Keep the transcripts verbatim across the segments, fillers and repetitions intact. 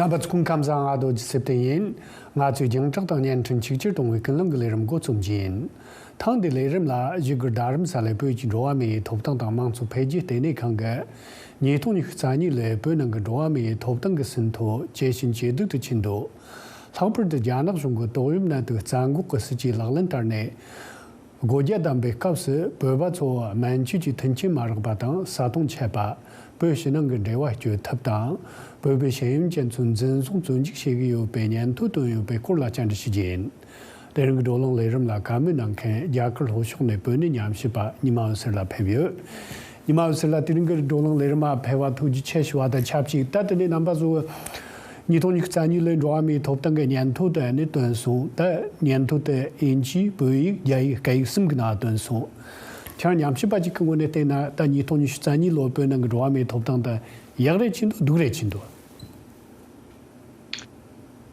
རྣམ་པ་ཚོ་སྐུ་ཁམས་བཟང་། ང་རྡོ་རྗེ་ཚེ་བརྟན་ཡིན། ང་ཚོས་རྒྱང་བསྒྲགས་དང་བརྙན་འཕྲིན་ཆིག་སྒྱུར་གཏོང་བའི་ཀུན་གླེང་གི་ལས་རིམ་འགོ་རྩོམ་རྒྱུ་ཡིན། ཐེངས་འདིའི་ལས་རིམ་ལ་བཞུགས་སྒར་རྡ་རམ་ས་ལའི་བོད་ཀྱི་འགྲོ་བ་མིའི་ཐོབ་ཐང་དང་དམངས་གཙོ་འཕེལ་རྒྱས་ལྟེ་གནས་ཁང་གི་ཉིས་སྟོང་ཉི་ཤུ་རྩ་གཉིས་ལོའི་བོད་ནང་གི་འགྲོ་བ་མིའི་ཐོབ་ཐང་གི་ཟིན་ཐོ་ཇེ་ཞན་ཇེ་སྡུག་ཏུ་ཕྱིན་འདུག། ལྷག་པར་དུ་རྒྱ་ནག་གཞུང་གི་ཏོག་དབྱིབས་ནད་དུག་རྩ་འགོག་གི་སྲིད་ཇུས་ལག་ལེན་བསྟར་ནས། སྒོ་རྒྱ་བསྡམས་པའི་སྐབས་སུ་བོད་པ་ཚོ་སྨན་བཅོས་ཀྱི་མཐུན་རྐྱེན་མ་རག་པ་དང་ས་སྟོང་ཆད་པ། བོད་ཕྱི་ནང་གི་འབྲེལ་བ་གཅོད་ཐབས་དང་། བོད་པའི་ཤེས་ཡོན་ཅན་ཚོས་འཛིན་བཟུང་བཙོན་འཇུག་བྱེད་ཀྱི་ཡོད་པའི་སྙན་ཐོ་བཏོན་ཡོད་པའི་སྐོར་ལ་བཅར་འདྲི་ཞུ་རྒྱུ་ཡིན། དེ་རིང་གི་བགྲོ་གླེང་ལས་རིམ་ལ་བཀའ་མོལ་གནང་མཁན་རྒྱ་གར་ལྷོ་ཕྱོགས་ནས་བོད་གནས་ཉམས་ཞིབ་པ་ཉི་མ་འོད་ཟེར་ལགས་ཕེབས་ཡོད། ཉི་མ་འོད་ཟེར་ལགས་དེ་རིང་གི་བགྲོ་གླེང་ལས་རིམ་མ་ཕེབས་པ་ཐུགས་རྗེ་ཆེ་ཞུ་བ་དང་ཆབས་ཅིག་ད་དེ་ནས་རྣམ་པ་ཚོ། ཉིས་སྟོང་ཉི་ཤུ་རྩ་གཉིས་ལོའི་འགྲོ་བ་མིའི་ཐོབ་ཐང་གི་སྙན་ཐོ་དེ་ནི་བཏོན་སོང་། ད་སྙན་ཐོ་དེ་དབྱིན་ཇི། བོད་ཡིག་རྒྱ་ཡིག་སྐད་ཡིག་གསུམ་གྱི་ནང་བཏོན་སོང་། ཁྱེད་རང་ཉམས་ཞིབ་པ་ཅིག་གི་ངོས་ནས་བལྟས་ན་ད་ཉིས་སྟོང་ཉི་ཤུ་རྩ་གཉིས་ལོ་བོད་ནང་གི་འགྲོ་བ་མིའི་ཐོབ་ཐང་དེ་ཡག་རེད་ཕྱིན་འདུག་སྡུག་རེད་ཕྱིན་འདུག།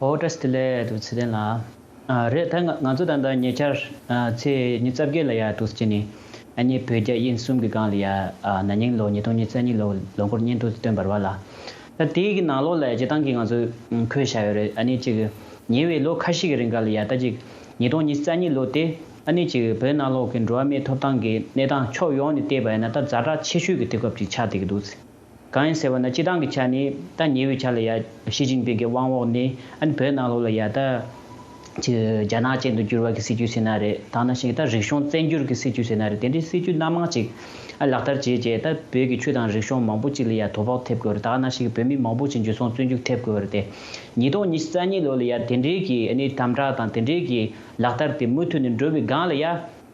ཨོ་བཀྲ་ཤིས་བདེ་ལེགས་འདུག་ཚེ་བརྟན་ལགས། ཨ་རེད། ད་ང་ང་ཚོ་ད་ལྟ་ཉེ་ཆར་ཨ་ཚེས་ཉི་ཤུ་རྩ་བརྒྱད་ལ་ཡ་འདུག་སེ་བྱས་ནས་ཨ་ནི་བོད་རྒྱ་དབྱིན་གསུམ་གྱི་སྒང་ལ་ཡ་ཨ་ན་ནིང་ལོ་ཉིས་སྟོང་ཉི་ཤུ་རྩ་གཉིས་ལོ་ལོ་འཁོར་སྙན་ཐོ་བཏོན་པ་རེད་བ་ལ། ད་དེའི་གི་ནང་ལོགས་ལ་སྤྱིར་བཏང་གི་ང་ཚོས་ཨ་འཁོད་བཞག་ཡོད་རེད། ཨ་ནི་ཅིག་ཉེ་བའི་ལོ་ཁ་ཤས་ཀྱི་རིང་ག་ལ་ཡ་ད་ཅིག་ཉིས་སྟོང་ཉི་ཤུ་རྩ་གཉིས་ལོ་དེ་ཨ་ནི་ཅིག་བོད་ནང་ལོགས་ཀྱི་འགྲོ་བ་མིའི་ཐོབ་ཐང་གི་གནས་སྟངས་ཕྱོགས་ཡོངས་ནས་བལྟས་པ་ཡིན་ན་ད་ཛ་དྲག་ཆེ་ཤོས་ཀྱི་དུས་སྐབས་ཅིག་ཆགས་བསྡད་ཀྱི་འདུག། གང་ཡིན་ཟེར་བ་ན་སྤྱིར་བཏང་གི་ཆ་ནས་ད་ཉེ་བའི་ཆ་ལ་ཡ་ཞི་ཅིན་ཕིང་གི་དབང་འོག་ནས་ཨ་ནི་བོད་ནང་ལོགས་ལ་ཡ་ད་ཅིག་རྒྱ་ནག་ཅན་དུ་འགྱུར་བ་གི་སྲིད་ཇུས་ཟེར་ན་རེད། ད་ནང་བཞིན་གྱི་ད་རིག་གཞུང་བཙན་སྒྱུར་གི་སྲིད་ཇུས་ཟེར་ན་རེད། དེ་འདྲའི་སྲིད་ཇུས་སྣ་མང་ཅིག་ཨ་ལག་བསྟར་བྱས་རྗེས་ད་བོད་ཀྱི་ཆོས་དང་རིག་གཞུང་མང་པོ་ཅིག་ལ་ཡ་དོ་ཕོག་ཐེབས་དགོས་རེད། ད་ནང་བཞིན་གྱི་བོད་མི་མང་པོ་ཅིག་འཇུ་བཟུང་བཙོན་འཇུག་ཐེབས་དགོས་རེད་དེ། ཉིས་སྟོང་ཉི་ཤུ་རྩ་གཉིས་ལོ་ལ་ཡ་དེ་འདྲའི་གི་ཨ་ནི་དམ་དྲག་དང་དེ་འདྲའི་གི་ལག་བསྟར་དེ་མུ་མཐུད་ནས་འགྲོ་བའི་སྒང་ལ་ཡ།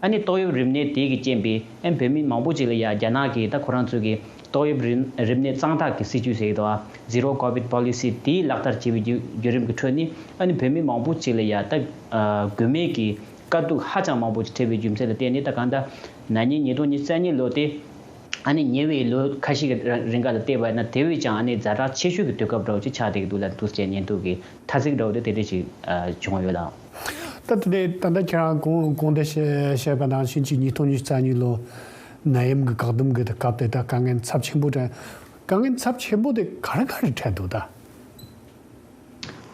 ཨ་ནི་ཏོག་དབྱིབས་རིམས་ནད་དེ་གི་རྐྱེན་པས་ཨ་ནི་བོད་མི་མང་པོ་ཅིག་ལ་ཡ་རྒྱ་ནག་གིས་ད་ཁོ་རང་ཚོ་གི་ཏོག་དབྱིབས་རིམས་རིམས་ནད་གཙང་ཐག་གི་སྲིད་ཇུས་ཟེར་གི་འདུག་ཨ། Zero Covid Policy དེའི་ལག་བསྟར་བྱས་པའི་བརྒྱུད་བརྒྱུད་རིམ་གྱི་ཁྲོད་ནས་ཨ་ནི་བོད་མི་མང་པོ་ཅིག་ལ་ཡ་ད་ཨ་དགོས་མེད་ཀྱི་དཀའ་སྡུག་ཧ་ཅང་མང་པོ་ཅིག་འཕྲད་པའི་རྒྱུ་མཚན་ལ་བརྟེན་ནས་ད་གང་ལྟར་ན་ནིང་ཉིས་སྟོང་ཉི་ཤུ་རྩ་གཉིས་ལོ་དེ་ཨ་ནི་ཉེ་བའི་ལོ་ཁ་ཤས་ཀྱི་རིང་ག་ལ་བལྟས་པ་ཡིན་ན་དེ་བས་ཀྱང་ཨ་ནི་ཛ་དྲག་ཆེ་ཤོས་ཀྱི་དུས་སྐབས་འདྲ་བོ་ཅིག་ཆགས་བསྡད་ཀྱི་འདུག་ལབ་འདུག་ཅེས་སྙན་ཐོ་གི་ཐ་ཚིག་འདྲ་བོ་དེ་དེ་འདྲ་ཞིག་ཨ་བྱུང་ཡོད་ལགས། ད་དེ་ནས་ད་ལྟ་ཁྱེད་རང་གོང་གོང་དུ་བཤད་བཤད་པ་ནང་བཞིན་གྱི་ཉིས་སྟོང་ཉི་ཤུ་རྩ་གཉིས་ལོ་ནད་ཡམས་ཀྱི་བཀག་སྡོམ་གྱི་སྐབས་དེ་དག་དཀའ་ངལ་ཚབས་ཆེན་པོ་འཕྲད། དཀའ་ངལ་ཚབས་ཆེན་པོ་དེ་ག་རེ་ག་རེ་འཕྲད་འདུག་ད།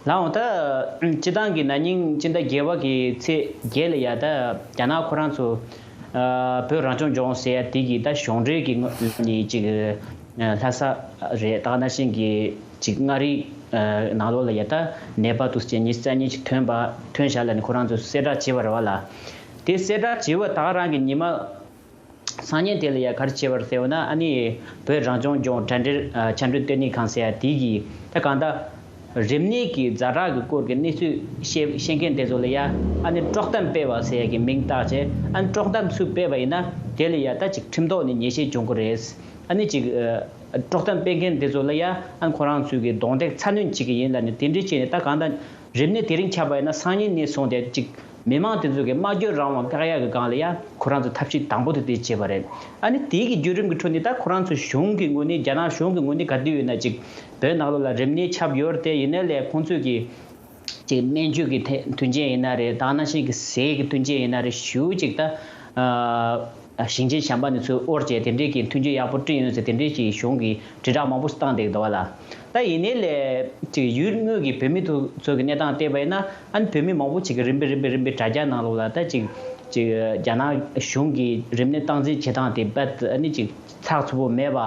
ལགས་འོང་། ད་སྤྱི་བཏང་གི་ན་ནིང་སྤྱི་ཟླ་བརྒྱད་པ་གི་ཚེས་བརྒྱད་ལ་ཡ་ད་རྒྱ་ནག་ཁོ་རང་ཚོ་ཨ་བོད་རང་སྐྱོང་ལྗོངས་ཟེར་ཡ་དེ་གི་ད་གཞུང་འབྲེལ་གྱི་ངོས་ནས་ཅིག་ཨ་ལྷ་ས་རེད། ད་ག་ནང་བཞིན་གྱི་ཅིག་མངའ་རིས་ཨ་ནང་ལོགས་ལ་ཡ་ད་ནད་པ་དུ་ཅན་ཉི་ཤུ་རྩ་གཉིས་ཅིག་ཐོན་པ་ཐོན་བཞག་ལབ་ནས་ཁོ་རང་ཚོས་གསལ་བསྒྲགས་བྱས་པ་རེད་བ་ལ། དེ་གསལ་བསྒྲགས་བྱས་པ་ད་ག་རང་གི་ཉི་མ་སང་ཉིན་དེ་ལ་ཡ་ག་རེ་བྱས་པ་རེད་ཟེར་བ་ན་ཨ་ནི་བོད་རང་སྐྱོང་ལྗོངས་དྲ་འབྲེལ་ཨ་ཕྱག་འབྲེལ་ལྟེ་གནས་ཁང་ཟེར་ཡ་དེ་གིས་ད་གང་ལྟར་རིམས་ནད་ཀྱི་ཛ་དྲག་གི་སྐོར་གྱི་གནས་ཚུལ་བཤད་བཤད་མཁན་དེ་ཚོ་ལ་ཡ་ཨ་ནི་དཀྲོག་གཏམ་སྤེལ་བ་ཟེར་ཡ་གི་མིང་བཏགས་བྱས། ཨ་ནི་དཀྲོག་གཏམ་སུ་སྤེལ་བ་ཡིན་ན་དེ་ལ་ཡ་ད་ཅིག་ཁྲིམས་ཐོག་ནས་ཉེས་ཆད་འབྱུང་གི་རེད། ཨ་ནི་ཅིག་ཨ་དཀྲོག་གཏམ་སྤེལ་མཁན་དེ་ཚོ་ལ་ཡ་ཨ་ནི་ཁོ་རང་ཚོས་གི་གདོང་འདེགས་ཚ་ནན་བྱེད་ཀྱི་ཡིན་ལབ་ནས་དེ་འདྲ་བྱས་ནས་ད་གང་ལྟར་རིམས་ནད་དེ་རིང་ཁྱབ་པ་ཡིན་ན་སང་ཉིན་ནས་བཟུང་སྟེ་ཅིག་མི་མང་དེ་ཚོ་གི་སྨྲ་བརྗོད་རང་དབང་བཀག་ཡག་གི་སྒང་ལ་ཡ་ཁོ་རང་ཚོ་ཐབས་ཤེས་དང་པོ་དེ་དེ་བྱས་པ་རེད། ཨ་ནི་དེའི་གི་བརྒྱུད་རིམ་གྱི་ཁྲོད་ནས་ད་ཁོ་རང་ཚོ་གཞུང་གི་ངོས་ནས་རྒྱ་ནག་གཞུང་གི་ངོས་ནས་ག་དུས་ཡོད་ན་ཅིག་བོད་ནང་ལོགས་ལ་རིམས་ནད་ཁྱབ་ཡོད་རེད་དེ། ཡིན་ནའི་ལས་ཁོང་ཚོས་གི་ཅིག་སྨན་བཅོས་ཀྱི་ཐད་མཐུན་རྐྱེན་ཡིན་ན་རེད། ད་ནང་བཞིན་གི་ཟས་ཀྱི་མཐུན་རྐྱེན་ཡིན་ན་རེད། ཞེ་པོ་ཅིག་ད་ཨ་ཞིང་ཆེན་གཞན་པ་ནས་ཚུར་དབོར་བྱས་དེ་འདྲའི་གི་མཐུན་རྐྱེན་ཡག་པོ་བསྐྲུན་ཡོད་ཟེར་དེ་འདྲའི་གི་གཞུང་གི་དྲིལ་བསྒྲགས་མང་པོ་ཞིག་བཏང་བསྡད་ཀྱི་འདུག་བ་ལ། ད་ཡིན་ནའི་ལས་ཅིག་ཡུལ་དངོས་ཀྱི་བོད་མི་ཚོ་ཚོ་གི་གནས་སྟངས་བལྟས་པ་ཡིན་ན་ཨ་ནི་བོད་མི་མང་པོ་ཅིག་གི་རིམ་པས་རིམ་པས་རིམ་པས་དྲ་རྒྱ་ནང་ལོགས་ལ་ད་ཅིག་ཅིག་རྒྱ་ནག་གཞུང་གི་རིམས་ནད་སྟངས་འཛིན་བྱེད་སྟངས་དེ་རྦད་ཨ་ནི་ཅིག་ཚགས་ཚུད་པོ་མེད་པ།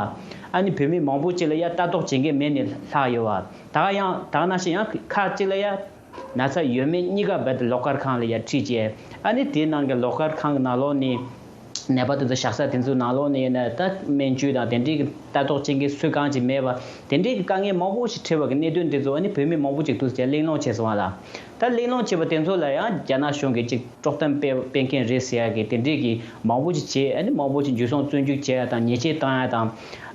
ཨ་ནི་བོད་མི་མང་པོ་ཅིག་ལ་ཡ་ལྟ་རྟོག་བྱེད་མཁན་མེད་ནས་ལྷག་ཡོད་པ། ད་ཡང་ད་ནང་བཞིན་ཡང་ཁག་ཅིག་ལ་ཡ་ན་ཚ་ཡོད་མེད་གཉིས་ཀ་རྦད་དེ་ལོགས་བཀར་ཁང་ལ་ཡ་ཁྲིད་བྱས། ཨ་ནི་དེའི་ནང་གི་ལོགས་བཀར་ཁང་གི་ནང་ལོགས་ནས་ནད་པ་དེ་ཚོ་བཞག་ས་དེ་ཚོའི་ནང་ལོགས་ནས་ཡིན་ན་ད་སྨན་བཅོས་དང་དེ་འདྲའི་གི་ལྟ་རྟོག་བྱེད་མཁན་སུ་གང་ཅིག་མེད་པ། དེ་འདྲའི་གི་དཀའ་ངལ་མང་པོ་ཞིག་འཕྲད་པ་གི་གནད་དོན་དེ་ཚོ་ཨ་ནི་བོད་མི་མང་པོ་ཅིག་འདུག་ཟེར་གླེང་སློང་བྱས་སོང་བ་ལ། ད་གླེང་སློང་བྱས་པ་དེ་ཚོ་ལ་ཡང་རྒྱ་ནག་གཞུང་གིས་ཅིག་དཀྲོག་གཏམ་སྤེལ་སྤེལ་མཁན་རེད་ཟེར་ཡ་གི་དེ་འདྲའི་གི་མང་པོ་ཅིག་བྱས། ཨ་ནི་མང་པོ་ཅིག་འཇུ་བཟུང་བཙོན་འཇུག་བྱས་ཡ་དང་ཉེས་ཆད་བཏང་ཡ་དང་།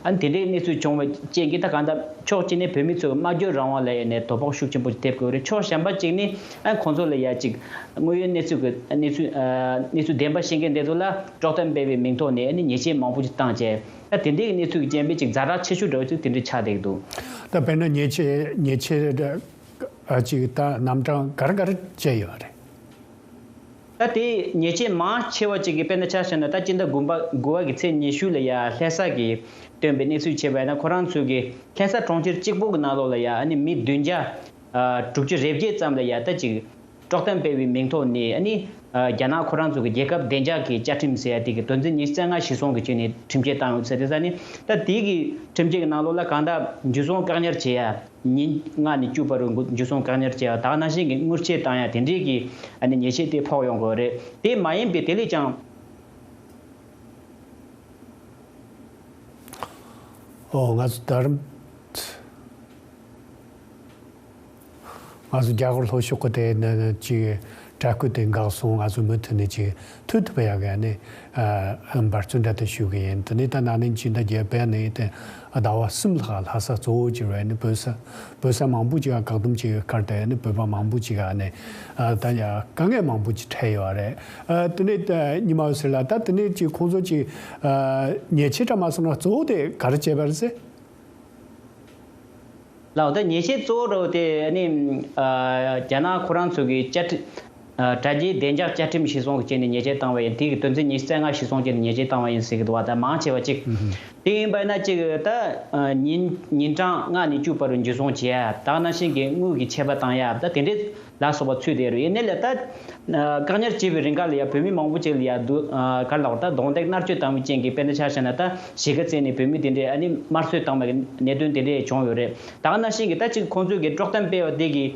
ཨ་ནི་དེ་འདྲའི་གནས་ཚུལ་བྱུང་བའི་རྐྱེན་གྱིས་ད་གང་ལྟར་ཕྱོགས་གཅིག་ནས་བོད་མི་ཚོ་གི་སྨྲ་བརྗོད་རང་དབང་ལ་ཡ་ནས་དོ་ཕོག་ཤུགས་ཆེན་པོ་ཞིག་ཐེབས་དགོས་རེད། ཕྱོགས་གཞན་པ་གཅིག་ནས་ཨ་ཁོང་ཚོ་ལ་ཡ་ཅིག་དངོས་ཡོད་གནས་ཚུལ་གི་གནས་ཚུལ་ཨ་གནས་ཚུལ་བདེན་པ་ཤེས་མཁན་དེ་ཚོ་ལ་དཀྲོག་གཏམ་སྤེལ་བའི་མིང་ཐོག་ནས་ཨ་ནི་ཉེས་ཆད་མང་པོ་ཞིག་བཏང་བྱས། ད་དེ་འདྲའི་གནས་ཚུལ་གྱི་རྐྱེན་པས་ཅིག་ཛ་དྲག་ཆེ་ཤོས་འདྲ་བོ་ཅིག་དེ་འདྲ་ཆགས་བསྡད་ཀྱི་འདུག། ད་དཔེར་ན་ཉེས་ཆད་ཉེས་ཆད་ཨ་ཅིག་ད་རྣམ་གྲངས་ག་རེ་ག་རེ་བཅད་ཡོད་རེད། ད་ ད་དེ་ཉེས་ཆད་མང་ཆེ་བ་ཅིག་གི་དཔེར་ན་ཆ་བཞག་ན། ད་སྤྱི་ཟླ་དགུ་པ་དགུ་པ་གི་ཚེས་ཉི་ཤུ་ལ་ཡ་ལྷ་ས་གི་བཏོན་པའི་གནས་ཚུལ་བྱས་པ་ཡིན་ན། ཁོ་རང་ཚོ་གི་ལྷ་ས་གྲོང་ཁྱེར་གཅིག་པོ་གི་ནང་ལོགས་ལ་ཡ་ཨ་ནི་མི་བདུན་བརྒྱ་དྲུག་ཅུ་རེ་བརྒྱད་ཙམ་ལ་ཡ་ད་ཅིག་དཀྲོག་གཏམ་སྤེལ་བའི་མིང་ཐོག་ནས། ཨ་ནི་རྒྱ་ནག་ཁོ་རང་ཚོ་གི་རྒྱལ་ཁབ་བདེ་འཇགས་ཀྱི་བཅའ་ཁྲིམས་ཟེར་ཡ་དེ་གི་དོན་ཚན་ཉི་ཤུ་རྩ་ལྔ་གཞིར་བཟུང་གི་བྱས་ནས་ཁྲིམས་ཆད་བཏང་ཡོད་ཟེར། དེ་ས་ནི་ད་དེ་གི་ཁྲིམས་ཆད་ཀྱི་ནང་ལོགས་ལ་གང་ལྟར་འཇུ་བཟུང་བཀག་ཉར་བྱེད་ཡ། ཉིན་ལྔ་ནས་བཅུ་བར་དུ་འཇུ་བཟུང་བཀག་ཉར་བྱས་པ་དང་། ནང་བཞིན་གྱི་དངུལ་ཆད་བཏང་ཡ་དེ་འདྲའི་གི་ཨ་ནི་ཉེས་ཆད་དེ་ཕོག་ཡོང་གི་རེད། དེ་མ་ཡིན་པའི་དེ་ལས་ཀྱང་། ཨོ། ང་ཚོ་ད་རིང་ང་ཚོ་རྒྱ་གར་ལྷོ་ཕྱོགས་ཀྱི་དེ་ནི་ཅིག་དྲག་སྐུལ་དེ་འགག་སོང་། ང་ཚོ་མུ་མཐུད་ནས་ཅིག་ཐུག་ཐུབ་ཡག་གི་ནི་ཨ་འབད་བརྩོན་འདྲ་དེ་ཞུ་གི་ཡིན། དེ་ནས་ད་ན་ནིང་སྤྱི་ཟླ་བརྒྱད་པའི་ནི་དེ་ཟླ་བ་གསུམ་ལྷག་ལྷ་ས་གཙོ་བོ་ཅིག་རེད། ནི་བོད་ས་བོད་ས་མང་པོ་ཅིག་ལ་བཀག་སྡོམ་བྱས་ཡོད་ཁར། དེ་ནི་བོད་པ་མང་པོ་ཅིག་ག་ནི་ཨ་ད་ཡ་དཀའ་ངལ་མང་པོ་ཅིག་འཕྲད་ཡོད་རེད། ཨ་དེ་ནས་ད་ཉི་མ་འོད་ཟེར་ལགས། ད་དེ་ནས་ཅིག་ཁོང་ཚོ་ཅིག་ཨ་ཉེས་ཆད་འདྲ་མ་སོང་ན་གཙོ་བོ་དེ་ག་རེ་བྱས་པ་རེད་ཟེར། ལགས། ད་ཉེས་ཆད་གཙོ་བོ་རུ་དེ་ནི་ཨ་རྒྱ་ནག་ཁོ་རང་ཚོ་གི་བཅའ་ཁྲིམས་ཨ་དྲ་རྒྱའི་བདེ་འཇགས་བཅའ་ཁྲིམས་གཞིར་བཟུང་གི་བྱས་ནས་ཉེས་ཆད་བཏང་བ་ཡིན། དེ་གི་དོན་ཚན་ཉི་ཤུ་རྩ་ལྔ་གཞིར་བཟུང་བྱས་ནས་ཉེས་ཆད་བཏང་བ་ཡིན་ཟེར་གི་འདུག་བ། ད་མང་ཆེ་བ་ཅིག་ཨུ་ཧུམ། དེ་ཡིན་པ་ན་ཅིག་ད་ཨ་ཉིན་ཉིན་གྲངས་ལྔ་ནས་བཅུ་བར་དུ་འཇུ་བཟུང་བྱས་ཡ་དང་། ནང་བཞིན་གྱི་དངུལ་གྱི་ཆད་པ་བཏང་ཡ། ད་དེ་འདྲའི་ལ་སོགས་པ་ཚུད་བསྡད་རེད། ཡིན་ནའི་ལས་ད་ཨ་བཀག་ཉར་བྱས་པའི་རིང་ག་ལ་ཡ་བོད་མི་མང་པོ་ཅིག་ལ་ཡ་འདུག་ཨ་ག་ལ་བར་ད་རྡུང་རྡེག་མནར་གཅོད་བཏང་བའི་རྐྱེན་གྱིས། དཔེར་ན་ཆ་བཞག་ན་ད་གཞིས་ཀ་རྩེ་ནས་བོད་མི་དེ་འདྲས་ཨ་ནི་དམར་གསོད་བཏང་བའི་གནད་དོན་དེ་འདྲས་བྱུང་ཡོད་རེད། ད་ག་ནང་བཞིན་གྱི་ད་ཅིག་ཁོང་ཚོས་ཀྱི་དཀྲོག་གཏམ་སྤེལ་བ་དེ་གིས་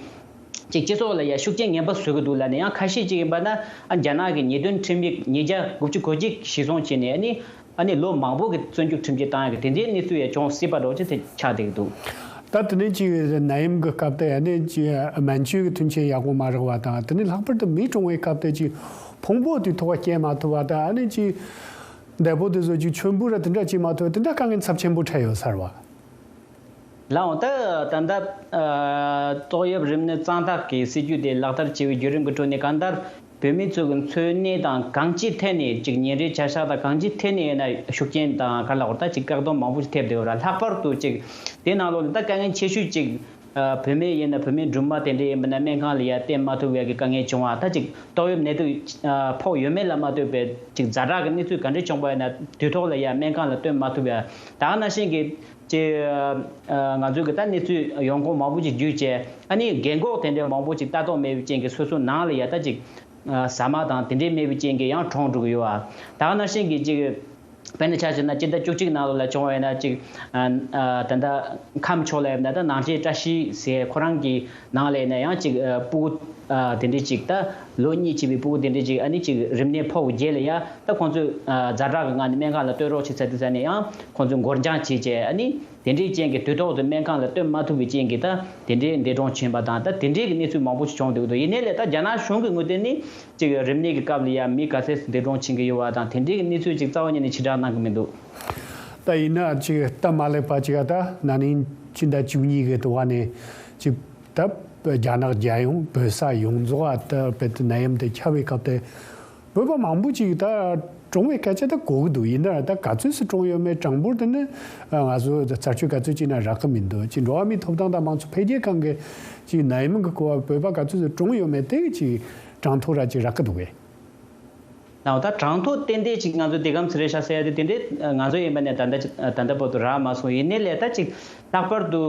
ཅིག་སྤྱི་ཚོགས་ལ་ཡ་ཤུགས་རྐྱེན་ངན་པ་བཟོ་གི་འདུག་ལབ་ནས། ཡང་ཁ་ཤས་ཅིག་ཡིན་པ་ན་ཨ་རྒྱ་ནག་གི་ཉེས་དོན་ཁྲིམས་ཡིག་ཉིས་བརྒྱ་དགུ་བཅུ་གོ་གཅིག་གཞིར་བཟུང་བྱས་ནས། ཨ་ནི་ཨ་ནི་ལོ་མང་པོ་གི་བཙོན་འཇུག་ཁྲིམས་ཆད་བཏང་ཡག་གི་དེ་འདྲའི་གནས་ཚུལ་ཡང་བྱུང་སྲིད་པ་འདྲ་བོ་ཅིག་དེ་ཆགས་བསྡད་ཀྱི་འདུག། ད་དེ་ནས་ཅིག་ནད་ཡམས་ཀྱི་སྐབས་དེ་ཨ་ནི་ཅིག་སྨན་བཅོས་ཀྱི་མཐུན་རྐྱེན་ཡག་པོ་མ་རག་པ་དང་། དེ་ནས་ལྷག་པར་དུ་མི་གྲོངས་པའི་སྐབས་དེ་ཅིག་ཕུང་པོ་དེ་ཐོག་སྐྱེལ་མ་ཐུབ་པ་དང་། ཨ་ནི་ཅིག་འདས་པོ་དེ་ཚོ་ཅིག་མཆོད་འབུལ་ར་དེ་འདྲ་བྱེད་མ་ཐུབ་པ། དེ་འདྲ་དཀའ་ངལ་ཚབས་ཆེན་པོ་འཕྲད་ཡོད་ས་རེད་བ། ལགས་འོང་། ད་ད་ལྟ་ཨ་ཏོག་དབྱིབས་རིམས་ནད་གཙང་ཐག་གི་སྲིད་ཇུས་དེ་ལག་བསྟར་བྱེད་པའི་བརྒྱུད་རིམ་གྱི་ཁྲོད་ནས། གང་ལྟར་བོད་མི་ཚོ་གི་འཚོ་གནས་དང་གང་ཅིའི་ཐད་ནས་ཅིག་ཉིན་རེའི་བྱ་གཞག་དང་གང་ཅིའི་ཐད་ནས་ཡིན་ན་ཤུགས་རྐྱེན་དང་ག་ལ་བར་ད་ཅིག་བཀག་སྡོམ་མང་པོ་ཞིག་ཐེབས་བསྡད་ཡོད་ར། ལྷག་པར་དུ་ཅིག་དེ་ནང་ལོགས་ནས་ད་དཀའ་ངལ་ཆེ་ཤོས་ཅིག་ཨ་བུད་མེད་ཡིན་ན་བུད་མེད་སྦྲུམ་མ་དེ་འདྲ་ཡིན་པ་ན་སྨན་ཁང་ལ་ཡ་བསྟན་མ་ཐུབ་པའི་གི་དཀའ་ངལ་བྱུང་བ། ད་ཅིག་ཏོག་དབྱིབས་ནད་དུག་ཨ་ཕོག་ཡོད་མེད་ལ་མ་ལྟོས་པའི་ཅིག་ཛ་དྲག་གི་གནས་ཚུལ་ག་འདྲ་བྱུང་པ་ཡིན་ན་དུས་ཐོག་ལ་ཡ་སྨན་ཁང་ལ་བསྟན་མ་ཐུབ་པ། ད་ག་ནང་བཞིན་གྱི་ཅིག་ཨ་ང་ཚོས་གི་ད་གནས་ཚུལ་ཡོང་ཁུངས་མང་པོ་ཅིག་བརྒྱུད་བྱས། ཨ་ནི་རྒན་གོག་དེ་འདྲའི་མང་པོ་ཅིག་ལྟ་རྟོག་མེད་པའི་རྐྱེན་གྱིས་སོ་སོའི་ནང་ལ་ཡ་ད་ཅིག་ཨ་ཟ་མ་དང་དེ་འདྲའི་མེད་པའི་རྐྱེན་གྱིས་ཡང་གྲོངས་འགྲོ་གི་ཡོད་པ། ད་ག་ནང་བཞིན་གྱི་ཅིག་དཔེར་ན་ཆ་བཞག་ན་སྤྱི་ཟླ་བཅུ་གཅིག་ནང་ལོགས་ལ་བྱུང་བ་ཡིན་ན་ཅིག་ཨ་ཨ་ད་ལྟ་ཁམས་ཕྱོགས་ལ་ཡིན་ན་ད་ནང་ཆེན་བཀྲ་ཤིས་ཟེར། ཁོ་རང་གི་ནང་ལ་ཡིན་ན་ཡང་ཅིག་ཨ་སྤུ་གུ་ཨ་དེ་འདྲའི་ཅིག་ད་ལོ་གཉིས་བྱས་པའི་སྤུ་གུ་དེ་འདྲའི་ཅིག་ཨ་ནི་ཅིག་རིམས་ནད་ཕོག་རྗེས་ལ་ཡ། ད་ཁོང་ཚོས་ཨ་ཛ་དྲག་གི་ངང་ནས་སྨན་ཁང་ལ་སྟོན་རོགས་བྱེད་ཚར་དུས་ཙ་ནས་ཡང་ཁོང་ཚོས་འགོར་འགྱངས་བྱས་བྱས། ཨ་ནི་དེ་འདྲའི་རྐྱེན་གྱིས་དུས་ཐོག་ཏུ་སྨན་ཁང་ལ་སྟོན་མ་ཐུབ་པའི་རྐྱེན་གྱིས་ད་དེ་འདྲའི་འདས་གྲོངས་ཕྱིན་པ་དང་། ད་དེ་འདྲའི་གི་གནས་ཚུལ་མང་པོ་ཞིག་བྱུང་འདུག་འདུག། ཡིན་ནའི་ལས་ད་རྒྱ་ནག་གཞུང་གི་ངོས་སྟེང་ནས་ཅིག་རིམས་ནད་ཀྱི་སྐབས་ལ་ཡང་མི་ག་ཚད་འདས་གྲོངས་ཕྱིན་གྱི་ཡོད་པ་དང་དེ་འདྲའི་གི་གནས་ཚུལ་ཅིག་རྩ་བ་ཉིད་ནས་ཕྱི་བསྒྲགས་གནང་གི་མི་འདུག། ད་ཡིན་ན་ཅིག་སྟབས་མ་ལེགས་པ་ཅིག་ད་ན་ནིང་སྤྱི་ཟླ་བཅུ་གཉིས་གི་དུ་བ་ནས་ཅིག་ད་རྒྱ་ནག་རྒྱལ་ཡོངས་བོད་ས་ཡོངས་རྫོགས་ད་དཔེ་དེ་ནད་ཡམས་དེ་ཁྱབ་པའི་སྐབས་དེ། བོད་པ་མང་པོ་ཅིག་ད་གྲོངས་པའི་སྐད་ཆ་ད་གོ་གི་འདུག། ཡིན་ན་ད་ག་ཚོད་སུ་གྲོངས་ཡོད་མེད་གྲངས་འབོར་དེ་ནི་ང་ཚོ་རྩད་གཅོད་ག་ཚོད་བྱས་ན་རག་གི་མི་འདུག། ཅིག་འགྲོ་བ་མིའི་ཐོབ་ཐང་དང་མང་གཙོ་འཕེལ་རྒྱས་ཁང་གི་ཅིག་ནད་ཡམས་ཀྱི་སྐོར་བ་བོད་པ་ག་ཚོད་སུ་གྲོངས་ཡོད་མེད་དེ་ཅིག་གྲངས་ཐོ་ར་ཅིག་རག་གི་འདུག་གས། ནའོ། ད་གྲངས་ཐོ་ཏན་ཏན་ཅིག་ང་ཚོ་དེ་གམ་ཚེ་རེ་ཤ་ཟེར་ཡ་དེ་དེ་འདྲའི་ང་ཚོ་ཡིན་པ་ནས་ད་ལྟ་ད་ལྟ་བར་དུ་རག་མ་སོང་། ཡིན་ནའི་ལས་ད་ཅིག་ལྷག་པར་དུ་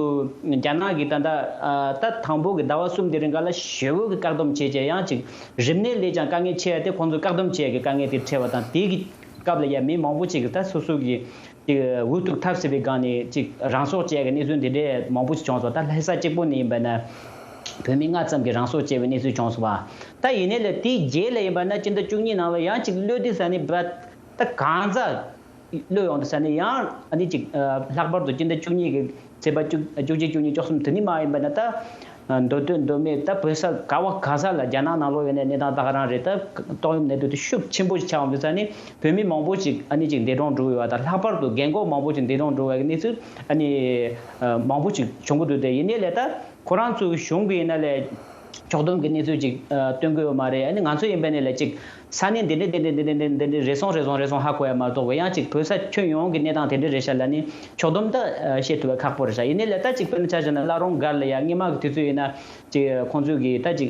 རྒྱ་ནག་གིས་ད་ལྟ་ཨ་ད་དང་པོ་གི་ཟླ་བ་གསུམ་དེ་རིང་ག་ལ་ཞེ་པོ་གི་བཀག་སྡོམ་བྱས་བྱས། ཡང་ཅིག་རིམས་ནད་ལས་ཀྱང་དཀའ་ངལ་ཆེ་བ་དེ་ཁོང་ཚོས་བཀག་སྡོམ་བྱས་ཀྱི་དཀའ་ངལ་དེ་འཕྲད་པ་དང་། དེ་གི་སྐབས་ལ་ཡ་མི་མང་པོ་ཅིག་གིས་ད་སོ་སོ་གི་ཅིག་འུ་ཐུག་ཐབས་ཟད་པའི་སྒང་ནས་ཅིག་རང་སྲོག་བཅད་ཀྱི་གནས་ཚུལ་འདི་འདྲའི་མང་པོ་ཅིག་བྱུང་སོང་། ད་ལྷ་ས་གཅིག་པོ་ནས་ཡིན་པ་ན་བོད་མི་ལྔ་ཙམ་གྱིས་རང་སྲོག་བཅད་པའི་གནས་ཚུལ་བྱུང་སོང་བ། ད་ཡིན་ནའི་ལས་དེའི་རྗེས་ལ་ཡིན་པ་ན་སྤྱི་ཟླ་བཅུ་གཉིས་ནང་ལ་ཡང་ཅིག་གློད་དུས་ས་ནས་ད་གང་ཟག་གློད་ཡོང་དུས་ས་ནས་ཡང་ཨ་ནི་ཅིག་ལྷག་པར་དུ་སྤྱི་ཟླ་བཅུ་གཉིས་ཀྱི་ཚེས་པ་བཅུ་བཅུ་གཅིག་བཅུ་གཉིས་བཅུ་གསུམ་དེ་ནས་མར་ཡིན་པ་ན་ད་མདོ་སྟོད་མདོ་སྨད་ད་བོད་ས་ག་བ་ག་ས་ལ་རྒྱ་ནག་ནང་ལོགས་ཡོད་ནའི་གནས་སྟངས་ད་ག་རང་རེད། ད་ཏོག་དབྱིབས་ནད་དུག་དེ་ཤུགས་ཆེན་པོ་ཞིག་ཆགས་ཡོང་དུས་ས་ནས་བོད་མི་མང་པོ་ཞིག་ཨ་ནི་ཅིག་འདས་གྲོངས་འགྲོ་ཡོད་པ་དང་། ལྷག་པར་དུ་རྒན་གོག་མང་པོ་ཞིག་འདས་གྲོངས་འགྲོ་བའི་གནས་ཚུལ་ཨ་ནི་མང་པོ་ཞིག་བྱུང་གི་འདུག་སྟེ། ཡིན་ནའི་ལས་ད་ཁོ་རང་ཚོའི་གཞུང་གི་ཡིན་ན་ལས་ཕྱོགས་བསྡོམས་ཀྱི་གནས་ཚུལ་ཅིག་ཨ་སྟོན་གྱི་ཡོད་མ་རེད། ཨ་ནི་ང་ཚོ་ཡིན་པ་ནས་ལས་ཅིག་ ས་གནས་འདི་འདྲ་འདི་འདྲ་འདི་འདྲ་འདི་འདྲ་འདི་འདྲ་རེ་ཟུང་རེ་ཟུང་རེ་ཟུང་ཧ་གོ་ཡ་མ་གཏོགས། ཡང་ཅིག་བོད་ས་ཁྱོན་ཡོངས་ཀྱི་གནས་སྟངས་དེ་འདྲ་རེད་ཤག་ལབ་ནས་ཕྱོགས་བསྡོམས་ད་བཤད་ཐུབ་པ་ཁག་པོ་རེད་ཤག་ཡིན་ནའི་ལས་ད་ཅིག་དཔེར་ན་ཆ་བཞག་ན་བླ་རུང་སྒར་ལ་ཡ་སྔོན་མ་གི་དུས་ཚོད་ཡིན་ན་ཅིག་ཁོང་ཚོས་ཀྱི་ད་ཅིག་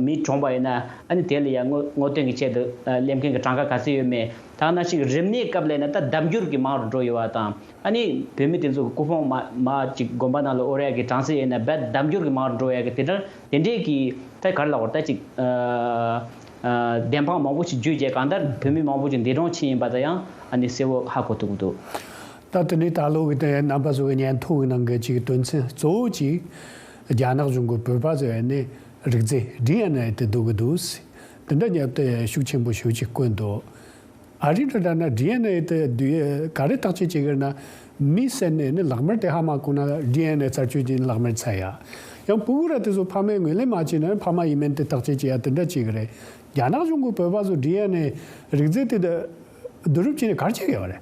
མི་གྲོངས་པ་ཡིན་ན་ཨ་ནི་དེ་ལ་ཡ་དངོས་དངོས་དོན་གྱི་ཆེད་དུ་སླེབས་མཁན་གྱི་གྲངས་ཀ་ག་ཚོད་ཡོད་མེད། ད་ནང་བཞིན་རིམས་ནད་སྐབས་ལ་ཡིན་ན་ད་ལྡབ་འགྱུར་གྱིས་མང་རུ་འགྲོ་ཡོད་པ་དང་། ཨ་ནི་བོད་མི་དེ་ཚོ་གི་སྐུ་ཕུང་མ་མ་ཅིག་དགོན་པ་ནང་ལ་དབོར་ཡ་གི་གྲངས་སུ་ཡིན་ན་རྦད་ལྡབ་འགྱུར་གྱིས་མང་རུ་འགྲོ་ཡ་གི་དེ་འདྲ་དེ་འདྲའི་གི་ད་ག་རེ་ལབ་དགོས་རེད། ད་ཅིག་ཨ་ཨ་བདེན་དཔང་མང་པོ་ཞིག་བརྒྱུད་རྗེས་གང་ལྟར་བོད་མི་མང་པོ་ཞིག་འདས་གྲོངས་ཕྱིན་ཡིན་པ་དེ་ཡང་ཨ་ནི་གསལ་བོ་ཧ་གོ་ཐུབ་ཀྱི་འདུག་ད་དེ་ནས་ད་ལོ་གི་དེ་རྣམ་པ་ཚོ་གི་སྙན་ཐོ་གི་ནང་གི་ཅིག་དོན་ཚན་གཙོ་བོ་ཅིག་རྒྱ་ནག་གཞུང་གི་བོད་པ་ཚོ་ཡ་ནས་རིགས་རྫས་ཌི་ཨེན་ཨེ་དེ་བསྡུ་གི་འདུག་དེ་འདྲ་ཉེབ་དེ་ཤུགས་ཆེན་པོ་ཞེ་པོ་ཅིག་བཀོད་འདུག་ཨ་རི་འདྲ་འདྲ་ན་ཌི་ཨེན་ཨེ་དེ་བསྡུ་ཡས་ག་རེ་ཐག་གཅོད་བྱེད་ཀྱི་རེད་ན། མི་བསད་ནས་ནི་ལག་དམར་དེ་ཧ་མ་གོ་ན་ཌི་ཨེན་ཨེ་རྩད་གཅོད་བྱས་ནས་ལག་དམར་འཚོལ་ཡ། ཡང་སྤུ་གུ་ར་དེ་ཚོ་ཕ་མས་ངོས་ལེན་མ་བྱས་ན་ཕ་མ་ཡིན་མིན་དེ་ཐག་གཅོད་བྱེད་ཡ་དེ་འདྲ་བྱེད་ཀྱི་རེད། རྒྱ་ནག་གཞུང་གི་བོད་པ་ཚོ་ཌི་ཨེན་ཨེ་རིགས་རྫས་དེ་བསྡུ་རུབ་བྱས་ནས་ག་རེ་བྱེད་ཀྱི་ཡོད་རེད།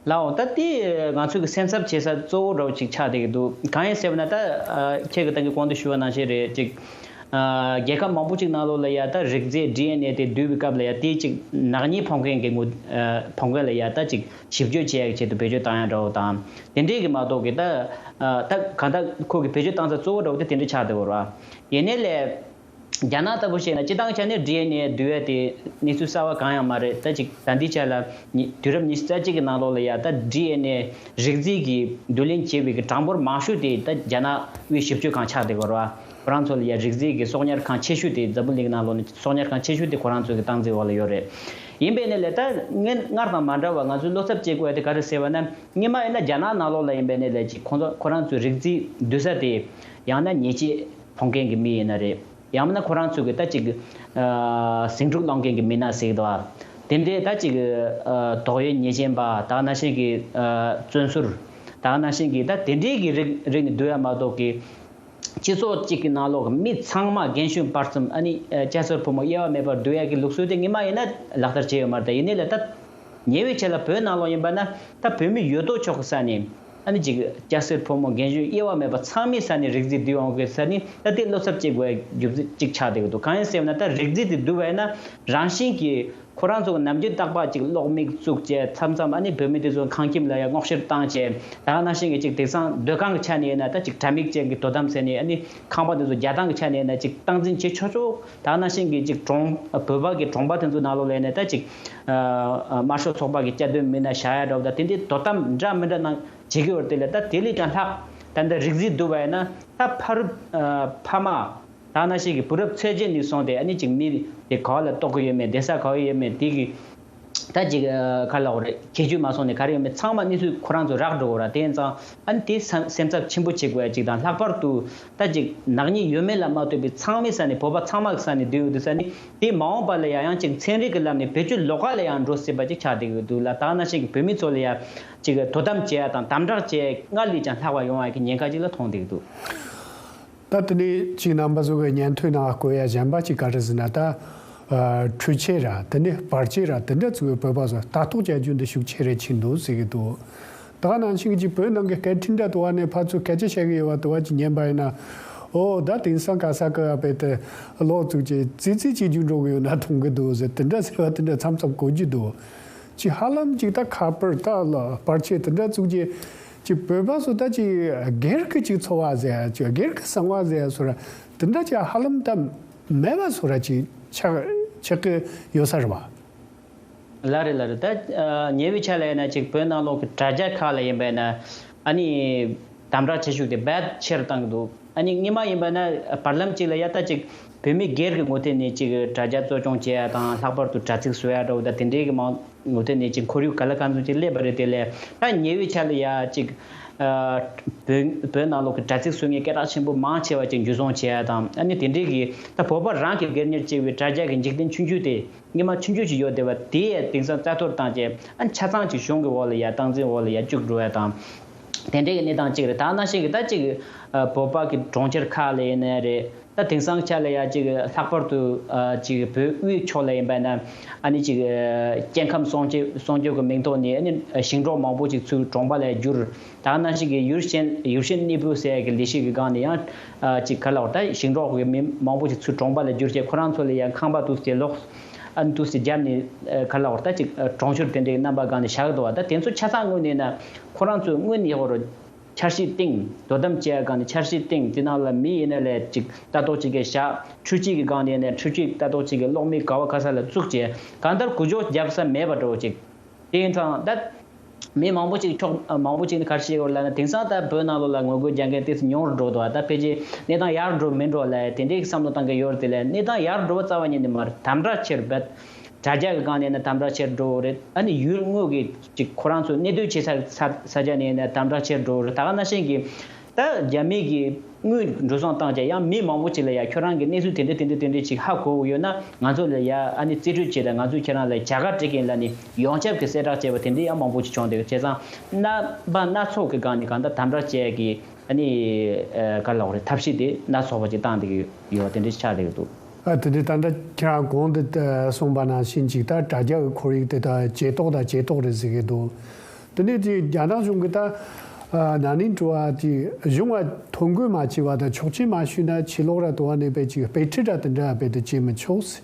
ལའོ། ད་དེ་ང་ཚོས་ཀྱི་སེམས་འཚབ་བྱེད་ས་གཙོ་བོ་འདྲ་བོ་ཅིག་ཆགས་བསྡད་ཀྱི་འདུག་གང་ཡིན་ཟེར་བ་ན་ད་ཨ་ཁྱེད་ཀྱིས་ད་གིན་གོང་དུ་ཞུས་པ་ནང་བཞིན་རེད། ཅིག་ཨ་རྒྱལ་ཁབ་མང་པོ་ཅིག་ནང་ལོགས་ལ་ཡ་ད་རིགས་རྫས་ཌི་ཨེན་ཨེ་དེ་བསྡུ་བའི་སྐབས་ལ་ཡ་དེ་ཅིག་ནག་ཉེས་ཕོག་མཁན་གྱི་ངོ་ཨ་ཕོག་མཁན་ལ་ཡ་ད་ཅིག་ཞིབ་བརྗོད་བྱེད་ཡག་ཆེད་དུ་བེད་སྤྱོད་བཏང་ཡག་འདྲ་བོ་དང་དེ་འདྲས་ཀྱི་མ་གཏོགས་ཀྱི་ད་ཨ་ད་གང་ལྟར་ཁོ་གི་བེད་སྤྱོད་བཏང་ས་གཙོ་བོ་འདྲ་བོ་དེ་དེ་འདྲས་ཆགས་བསྡད་ཡོད་རེད་བ། ཡིན་ནའི་ལས། རྒྱ་ནག་ལྟ་བུ་བཤད་ན་སྤྱི་བཏང་ཆ་ནས་ཌི་ཨེན་ཨེ་བསྡུ་ཡ་དེ་གནས་ཚུལ་གསར་བ་གང་ཡང་མ་རེད། ད་ཅིག་ད་ལྟའི་ཆ་ལ་ཉི་དུས་རབས་ཉི་ཤུ་རྩ་གཅིག་གི་ནང་ལོགས་ལ་ཡ་ད་ཌི་ཨེན་ཨེ་རིགས་རྫས་ཀྱི་བསྡུ་ལེན་བྱས་པའི་གི་གྲངས་འབོར་མང་ཤོས་དེ་ད་རྒྱ་ནག་དབུས་ཞིབ་དཔྱོད་ཁང་ཆགས་བསྡད་ཡོད་རེད་བ། ཁོ་རང་ཚོ་ལ་ཡ་རིགས་རྫས་ཀྱི་གསོག་ཉར་ཁང་ཆེ་ཤོས་དེ་འཛམ་བུ་གླིང་ནང་ལོགས་ནས་གསོག་ཉར་ཁང་ཆེ་ཤོས་དེ་ཁོ་རང་ཚོ་གི་སྟངས་འཛིན་འོག་ལ་ཡོད་རེད། ཡིན་པས་ནའི་ལས་ད་སྔོན་སྔར་དང་མ་འདྲ་བ་ང་ཚོའི་བློ་འཚབ་བྱེད་དགོས་ཡ་དེ་ག་རེ་ཟེར་བ་ན། སྔོན་མ་ཡིན་ན་རྒྱ་ནག་ནང་ལོགས་ལ་ཡིན་པས་ནའི་ལས་ཅིག་ཁོང་ཚོ་ཁོ་རང་ཚོའི་རིགས་རྫས་བསྡུ་ས་དེ་ཡང་ན་ཉེས་ཆད་ཕོག་མཁན་གྱི་མི་ཡིན་ན་རེད། ཡང་མིན་ན་ཁོ་རང་ཚོ་གི་ད་ཅིག་ཨ་ཟིང་འཁྲུག་བསླང་མཁན་གྱི་མི་སྣ་ཟེར་གི་འདུག་བ། དེ་འདྲའི་ད་ཅིག་ཨ་དོགས་ཡོད་ཉེས་ཅན་པ་ད་ག་ནང་བཞིན་གྱི་ཨ་བཙོན་ཟུར་ད་ག་ནང་བཞིན་གྱི་ད་དེ་འདྲའི་གི་རིགས་རིགས་ནས་བསྡུ་ཡ་མ་གཏོགས་ཀྱི་སྤྱི་ཚོགས་གཅིག་གི་ནང་ལོགས་ཀྱི་མི་ཚང་མ་རྒན་གཞོན་བར་གསུམ་ཨ་ནི་ཨ་སྐྱ་སེར་ཕོ་མོ་དབྱེ་བ་མེད་པར་བསྡུ་ཡ་གི་ལུགས་སྲོལ་དེ་སྔོན་མ་ཡིན་ན་ལག་བསྟར་བྱས་ཡོད་མ་རེད། ད་ཡིན་ནའི་ལས་ད། ཉེ་བའི་ཆར་ལ་བོད་ནང་ལོགས་ཡིན་པ་ན་ད་བོད་མི་ཡོད་དོ་ཅོག་གི་ས་ནས་ཨ་ནི་ཅིག་སྐྱ་སེར་ཕོ་མོ་རྒན་གཞོན་དབྱེ་བ་མེད་པ་ཚང་མའི་ས་ནས་རིགས་རྫས་བསྡུས་ཡོང་གི་ས་ནས་ད་དེ་བློ་འཚབ་བྱེད་དགོས་རྒྱུ་མཚན་གཅིག་ཆགས་བསྡད་ཀྱི་འདུག་གང་ཡིན་ཟེར་ན་ད་རིགས་རྫས་དེ་བསྡུས་པ་ཡིན་ན་རང་བཞིན་གྱིས་ཁོ་རང་ཚོ་གི་ནམ་རྒྱུན་རྟག་པར་ཅིག་གློག་མིག་བཙུགས་བྱས་མཚམས་མཚམས་ཨ་ནི་བོད་མི་དེ་ཚོ་ཁང་ཁྱིམ་ལ་ཡང་སྔོག་བཤེར་བཏང་བྱས་ད་ག་ནང་བཞིན་གྱི་ཅིག་དེང་སང་སྡོད་ཁང་གི་ཆ་ནས་ཡིན་ན་ད་ཅིག་དྲ་མིག་ཅན་གྱི་དོ་དམ་ཟེར་ནས་ཨ་ནི་ཁང་པ་དེ་ཚོ་རྒྱག་སྟངས་ཀྱི་ཆ་ནས་ཡིན་ན་ཅིག་སྟངས་འཛིན་བྱེད་ཆོག་ཆོག་ད་ག་ནང་བཞིན་གྱི་ཅིག་གྲོང་བོད་པ་གི་གྲོང་པ་དེ་ཚོ་ནང་ལོགས་ལ་ཡིན་ན་ད་ཅིག་ཨ་ཨ་དམར་ཤོག་ཚོགས་པ་གི་སྐྱ་སྟོན་མི་སྣ་བཞག་ཡ་འདྲ་བོ་དང་དེ་འདྲའི་དོ་དམ་འདྲ་མི་འདྲ་གནང་བྱེད་ཀྱི་ཡོད་རེད། དེ་ལས་ད་དེ་ལས་ཀྱང་ལྷག་ད་འདི་རིགས་རྫས་བསྡུ་བ་ཡིན་ན་ད་ཕ་རུ་ཨ་ཕ་མ་ད་ག་ནང་བཞིན་གྱི་བུ་རབས་ཚད་ཅན་ནས་བཟུང་སྟེ་ཨ་ནི་ཅིག་མི་དེ་ག་བ་ལ་གཏོགས་ཀྱི་ཡོད་མེད་བསྡད་ས་ག་བ་ཡོད་མེད་དེ་གི་ད་ཅིག་ཨ་ག་ལ་འོ་རེད་ཁྱད་ཆོས་མ་སོང་ནས་ག་རེ་ཡོད་མེད་ཚང་མ་གནས་ཚུལ་ཁོ་རང་ཚོ་རག་འགྲོ་གི་ར། དེ་ཡིན་ཙང་ཨ་ནི་དེ་སེམས་སེམས་འཚབ་ཆེན་པོ་བྱེད་དགོས་ཡ་ཅིག་དང་ལྷག་པར་དུ་ད་ཅིག་ནག་ཉེས་ཡོད་མེད་ལ་མ་ལྟོས་པའི་ཚང་མའི་ས་ནས་བོད་པ་ཚང་མ་གི་ས་ནས་བསྡུས་ཡོད་དུས་ས་ནས་དེ་མ་འོངས་པ་ལ་ཡ་ཡང་ཅིག་ཚན་རིག་གི་ལམ་ནས་བེད་སྤྱོད་ལོགས་ཀ་ལ་ཡང་འགྲོ་སྲིད་པ་ཅིག་ཆགས་བསྡད་ཀྱི་འདུག་ལ། ད་ག་ནང་བཞིན་གྱི་བོད་མི་ཚོ་ལ་ཡ་ཅིག་དོ་དམ་བྱེད་ཡ་དང་དམ་དྲག་བྱེད་ཡ་སྔར་ལས་ཀྱང་ལྷག་པ་ཡོང་བ་གི་ཉེན་ཁ་ཅིག་ལ་མཐོང་བསྡད་ཀྱི་འདུག་ད་དེ་ནས་ཅིག་རྣམ་པ་ཚོ་གི་སྙན་ཐོའི་ནང་བཀོད་ཡ་གཞན་པ་ཅིག་ག་རེ་ཟེར་ན་ད་ཨ་འཕྲུལ་ཆས་ར་དེ་ནས་པར་ཆས་ར་དེ་འདྲ་ཚོ་གི་བོད་པ་ཚོ་ལྟ་རྟོག་བྱ་རྒྱུ་འདི་ཤུགས་ཆེ་རེ་ཕྱིན་འདུག་ཟེར་གི་འདུག་ད་ག་ནང་བཞིན་གྱི་བོད་ནང་གི་སྐད་འཕྲིན་འདྲ་དུ་བ་ནས་ཕར་ཚུར་སྐད་ཆ་བཤད་གི་ཡོད་པ་དུ་བ་ཅིག་ཉན་པ་ཡིན་ན། ཨོ་ད་དེང་སང་ག་ས་ག་བ་བས་ཏེ་གློག་བཙུགས་ཀྱི་ཙི་ཙི་ཅིག་རྒྱུ་འགྲོ་གི་ཡོད་ན་མཐོང་གི་འདུག་ཟེར་དེ་འདྲ་ཟེར་བ་དེ་འདྲ་མཚམས་མཚམས་གོ་རྒྱུ་འདུག་ཅིག་ཧ་ལམ་ཅིག་ད་ཁ་པར་ད་ལ་པར་ཆས་དེ་འདྲ་བཙུགས་ཀྱི་ཅིག་བོད་པ་ཚོ་ད་ཅིག་སྒེར་གྱི་ཅིག་འཚོ་བ་ཟེར་ཡ་ཅིག་སྒེར་གྱི་གསང་བ་ཟེར་ཡ་ཚོ་ར་དེ་འདྲ་ཅིག་ཧ་ལམ་ད་མེད་པ་བཟོ་ར་ཅིག་ཆགས་ཆགས་ཀྱི་ཡོད་ས་རེད་བ། ལགས་རེད་ལགས་རེད། ད་ཨ་ཉེ་བའི་ཆར་ལ་ཡིན་ན་ཅིག་བོད་ནང་ལོགས་ཀྱི་དྲ་རྒྱ་ཁག་ལ་ཡིན་པས་ན་ཨ་ནི་དམ་དྲག་བྱེད་ཤུགས་དེ་རྦད་ཆེ་རུ་བཏང་གི་འདུག་ཨ་ནི་སྔོན་མ་ཡིན་པ་ན་བར་ལམ་ཅིག་ལ་ཡ་ད་ཅིག་བོད་མི་སྒེར་གྱི་ངོས་ཐད་ནས་ཅིག་དྲ་རྒྱ་གཙོ་སྐྱོང་བྱེད་ཡ་དང་ལྷག་པར་དུ་དྲ་ཚིགས་བཟོ་ཡ་འདྲ་བོ་ད་དེ་འདྲའི་གི་མང་ངོས་ཐད་ནས་ཅིག་ཁོར་ཡུག་ག་ལ་གང་འཚམ་ཅིག་སླེབས་པ་རེད། དེ་ལས་ད་ཉེ་བའི་ཆར་ལ་ཡ་ཅིག་ཨ་བོད་བོད་ནང་ལོགས་ཀྱི་དྲ་ཚིགས་བཟོ་མཁན་སྐད་གྲགས་ཆེན་པོ་མང་ཆེ་བ་ཅིག་འཇུ་བཟུང་བྱེད་ཡ་དང་ཨ་ནི་དེ་འདྲའི་གི་ད་བོད་པ་རང་གི་སྒེར་གཉེར་བྱས་པའི་དྲ་རྒྱ་གི་འཇིག་རྟེན་ཆུང་ཆུང་དེ་སྔོན་མ་ཆུང་ཆུང་ཞིག་ཡོད་བསྡད་པ་དེ་ཡ་དེང་སང་རྩ་གཏོར་བཏང་བྱས་ཨ་ནི་ཆ་ཚང་ཅིག་གཞུང་གི་འོག་ལ་ཡ་སྟངས་འཛིན་འོག་ལ་ཡ་བཅུག་འགྲོ་ཡ་དང་དེ་འདྲའི་གི་གནས་སྟངས་ཅིག་རེད། ད་ནང་བཞིན་གི་ད་ཅིག་ཨ་བོད་པ་གི་གྲོང་ཁྱེར་ཁག་ལ་ཡིན་ནའི་རེད། ད་དེང་སང་ཆ་ལ་ཡ་ཅིག་ལྷག་པར་དུ་ཨ་ཅིག་བོད་དབུས་ཕྱོགས་ལ་ཡིན་པ་ན་ཨ་ནི་ཅིག་ཨ་སྐྱེ་ཁམས་སྲུང་སྐྱོབ་སྲུང་སྐྱོབ་ཀྱི་མིང་ཐོག་ནས་ཨ་ནི་ཞིང་འབྲོག་མང་པོ་ཅིག་ཚུར་གྲོང་པ་ལ་བསྒྱུར། ད་ག་ནང་བཞིན་གྱི་ཡུལ་གཞན་ཡུལ་གཞན་གནས་སྤོས་ཟེར་ཡ་གི་ལས་གཞི་གི་སྒང་ནས་ཡང་ཨ་ཅིག་ག་ལ་བར་ད་ཞིང་འབྲོག་གི་མི་མང་པོ་ཅིག་ཚུར་གྲོང་པ་ལ་བསྒྱུར་བྱས་ཁོ་རང་ཚོ་ལ་ཡང་ཁང་པ་འདུག་སེ་ལོག་ཨ་ནི་འདུག་སེ་བརྒྱབ་ནས་ཨ་ག་ལ་བར་ད་ཅིག་ཨ་གྲོང་ཆོར་དེ་འདྲའི་རྣམ་པ་སྒང་ནས་བཞག་འདུག་བ། ད་དེ་ཚོ་ཆ་ཚང་དངོས་གནས་ན་ཁོ་རང་ཚོའི་དངོས་གནས་ཡག་པོ་རུ། འཆར་གཞི་བཏིང་། དོ་དམ་བྱེད་ཡ་སྒང་ནས་འཆར་གཞི་བཏིང་། དེ་ནང་ལ་མི་ཡིན་ན་ལས་ཅིག་ལྟ་རྟོག་བྱེད་མཁན་བཞག་འཕྲུལ་ཆས་ཀྱི་སྒང་ནས་ནས་འཕྲུལ་ཆས་ལྟ་རྟོག་བྱེད་མཁན་གློག་མེ་ག་བ་ག་ས་ལ་བཙུགས་བྱས་གང་ལྟར་འགུལ་སྐྱོད་རྒྱབ་ས་མེད་པ་འདྲ་བོ་ཅིག་དེ་ཡིན་ཙང་ད་མི་མང་པོ་ཅིག་ཕྱོགས་མང་པོ་ཅིག་ནི་ག་རེ་བྱེད་ཡོད་ལབ་ན། དེང་སང་ད་བོད་ནང་ལོགས་ལ་ངོ་རྒོལ་རྒྱག་མཁན་ཏོག་ཙམ་ཉུང་རུ་འགྲོ་འདུག་ད་ཕལ་ཆེར་གནས་སྟངས་ཡག་རུ་འགྲོ་མི་འགྲོ་ལབ་དེ་འདྲའི་བསམ་བློ་བཏང་གི་ཡོད་རེད། དེ་ལས་གནས་སྟངས་ཡག་རུ་འགྲོ་བ་རྩ་བ་ཉིད་ནས་མ་རེད། དམ་དྲག་ཆེ་རུ་འབད། དྲ་རྒྱ་གི་སྒང་ནས་ནི་དམ་དྲག་ཆེར་འགྲོ་བ་རེད། ཨ་ནི་ཡུལ་དངོས་ཀྱི་ཅིག་ཁོ་རང་ཚོ་གནས་སྡོད་བྱེད་ས་ས་ས་ཆ་ནས་ནི་དམ་དྲག་ཆེར་འགྲོ་བ་རེད། ད་ག་ནང་བཞིན་གྱི་ད་རྒྱ་མི་གི་དངུལ་འགྲོ་སོང་བཏང་བྱས་ཡང་མི་མང་པོ་ཅིག་ལ་ཡ་ཁྱོད་རང་གི་གནས་ཚུལ་དེ་འདྲ་དེ་འདྲ་དེ་འདྲ་ཅིག་ཧ་གོ་གི་ཡོད་ན་ང་ཚོ་ལ་ཡ་ཨ་ནི་རྩིས་སྤྲོད་བྱེད་དང་ང་ཚོས་ཁྱེད་རང་ལ་བྱ་དགའ་སྤྲད་ཀྱིན་ལབ་ནས་ཡོངས་ཁྱབ་ཀྱི་གསལ་བསྒྲགས་བྱས་པ་དེ་འདྲ་ཡང་མང་པོ་ཅིག་བྱུང་འདུག་བྱས་ཙང་རྣམ་པ་སྣ་ཚོགས་ཀྱི་སྒང་ནས་གང་ལྟར་དམ་དྲག་བྱས་ཀྱི་ཨ་ནི་ཨ་ག་ལབ་དགོས་རེད། ཐབས་ཤེས་དེ་སྣ་ཚོགས་པ་ཅིག་བཏང་བསྡད་ཀྱི་ཡོད་པ་དེ་འདྲ་ཆགས་བསྡད་ཀྱི་འདུག་ཨ་དེ་འདྲ་ད་ལྟ་ཁྱེད་རང་གོང་དུ་ད་གསུངས་པ་ནང་བཞིན་ཅིག་ད་དྲ་རྒྱ་གི་ཁོར་ཡུག་དེ་ད་ཇེ་དོག་དང་ཇེ་དོག་རེད་ཟེར་གྱི་འདུག་དེ་ནས་དེ་རྒྱ་ནག་གཞུང་གི་ད་ཨ་ན་ནིང་དྲི་བ་དེ་གཞུང་ལ་ཐོ་འགོད་མ་བྱས་པ་དང་ཆོག་མཆན་མ་ཞུས་ན་ཕྱི་ལོགས་ར་དུ་བ་ནས་དཔེ་ཅིག་དཔེ་ཁྲིད་ར་དེ་འདྲ་དཔེ་དེ་བྱེད་མི་ཆོག་ཟེར།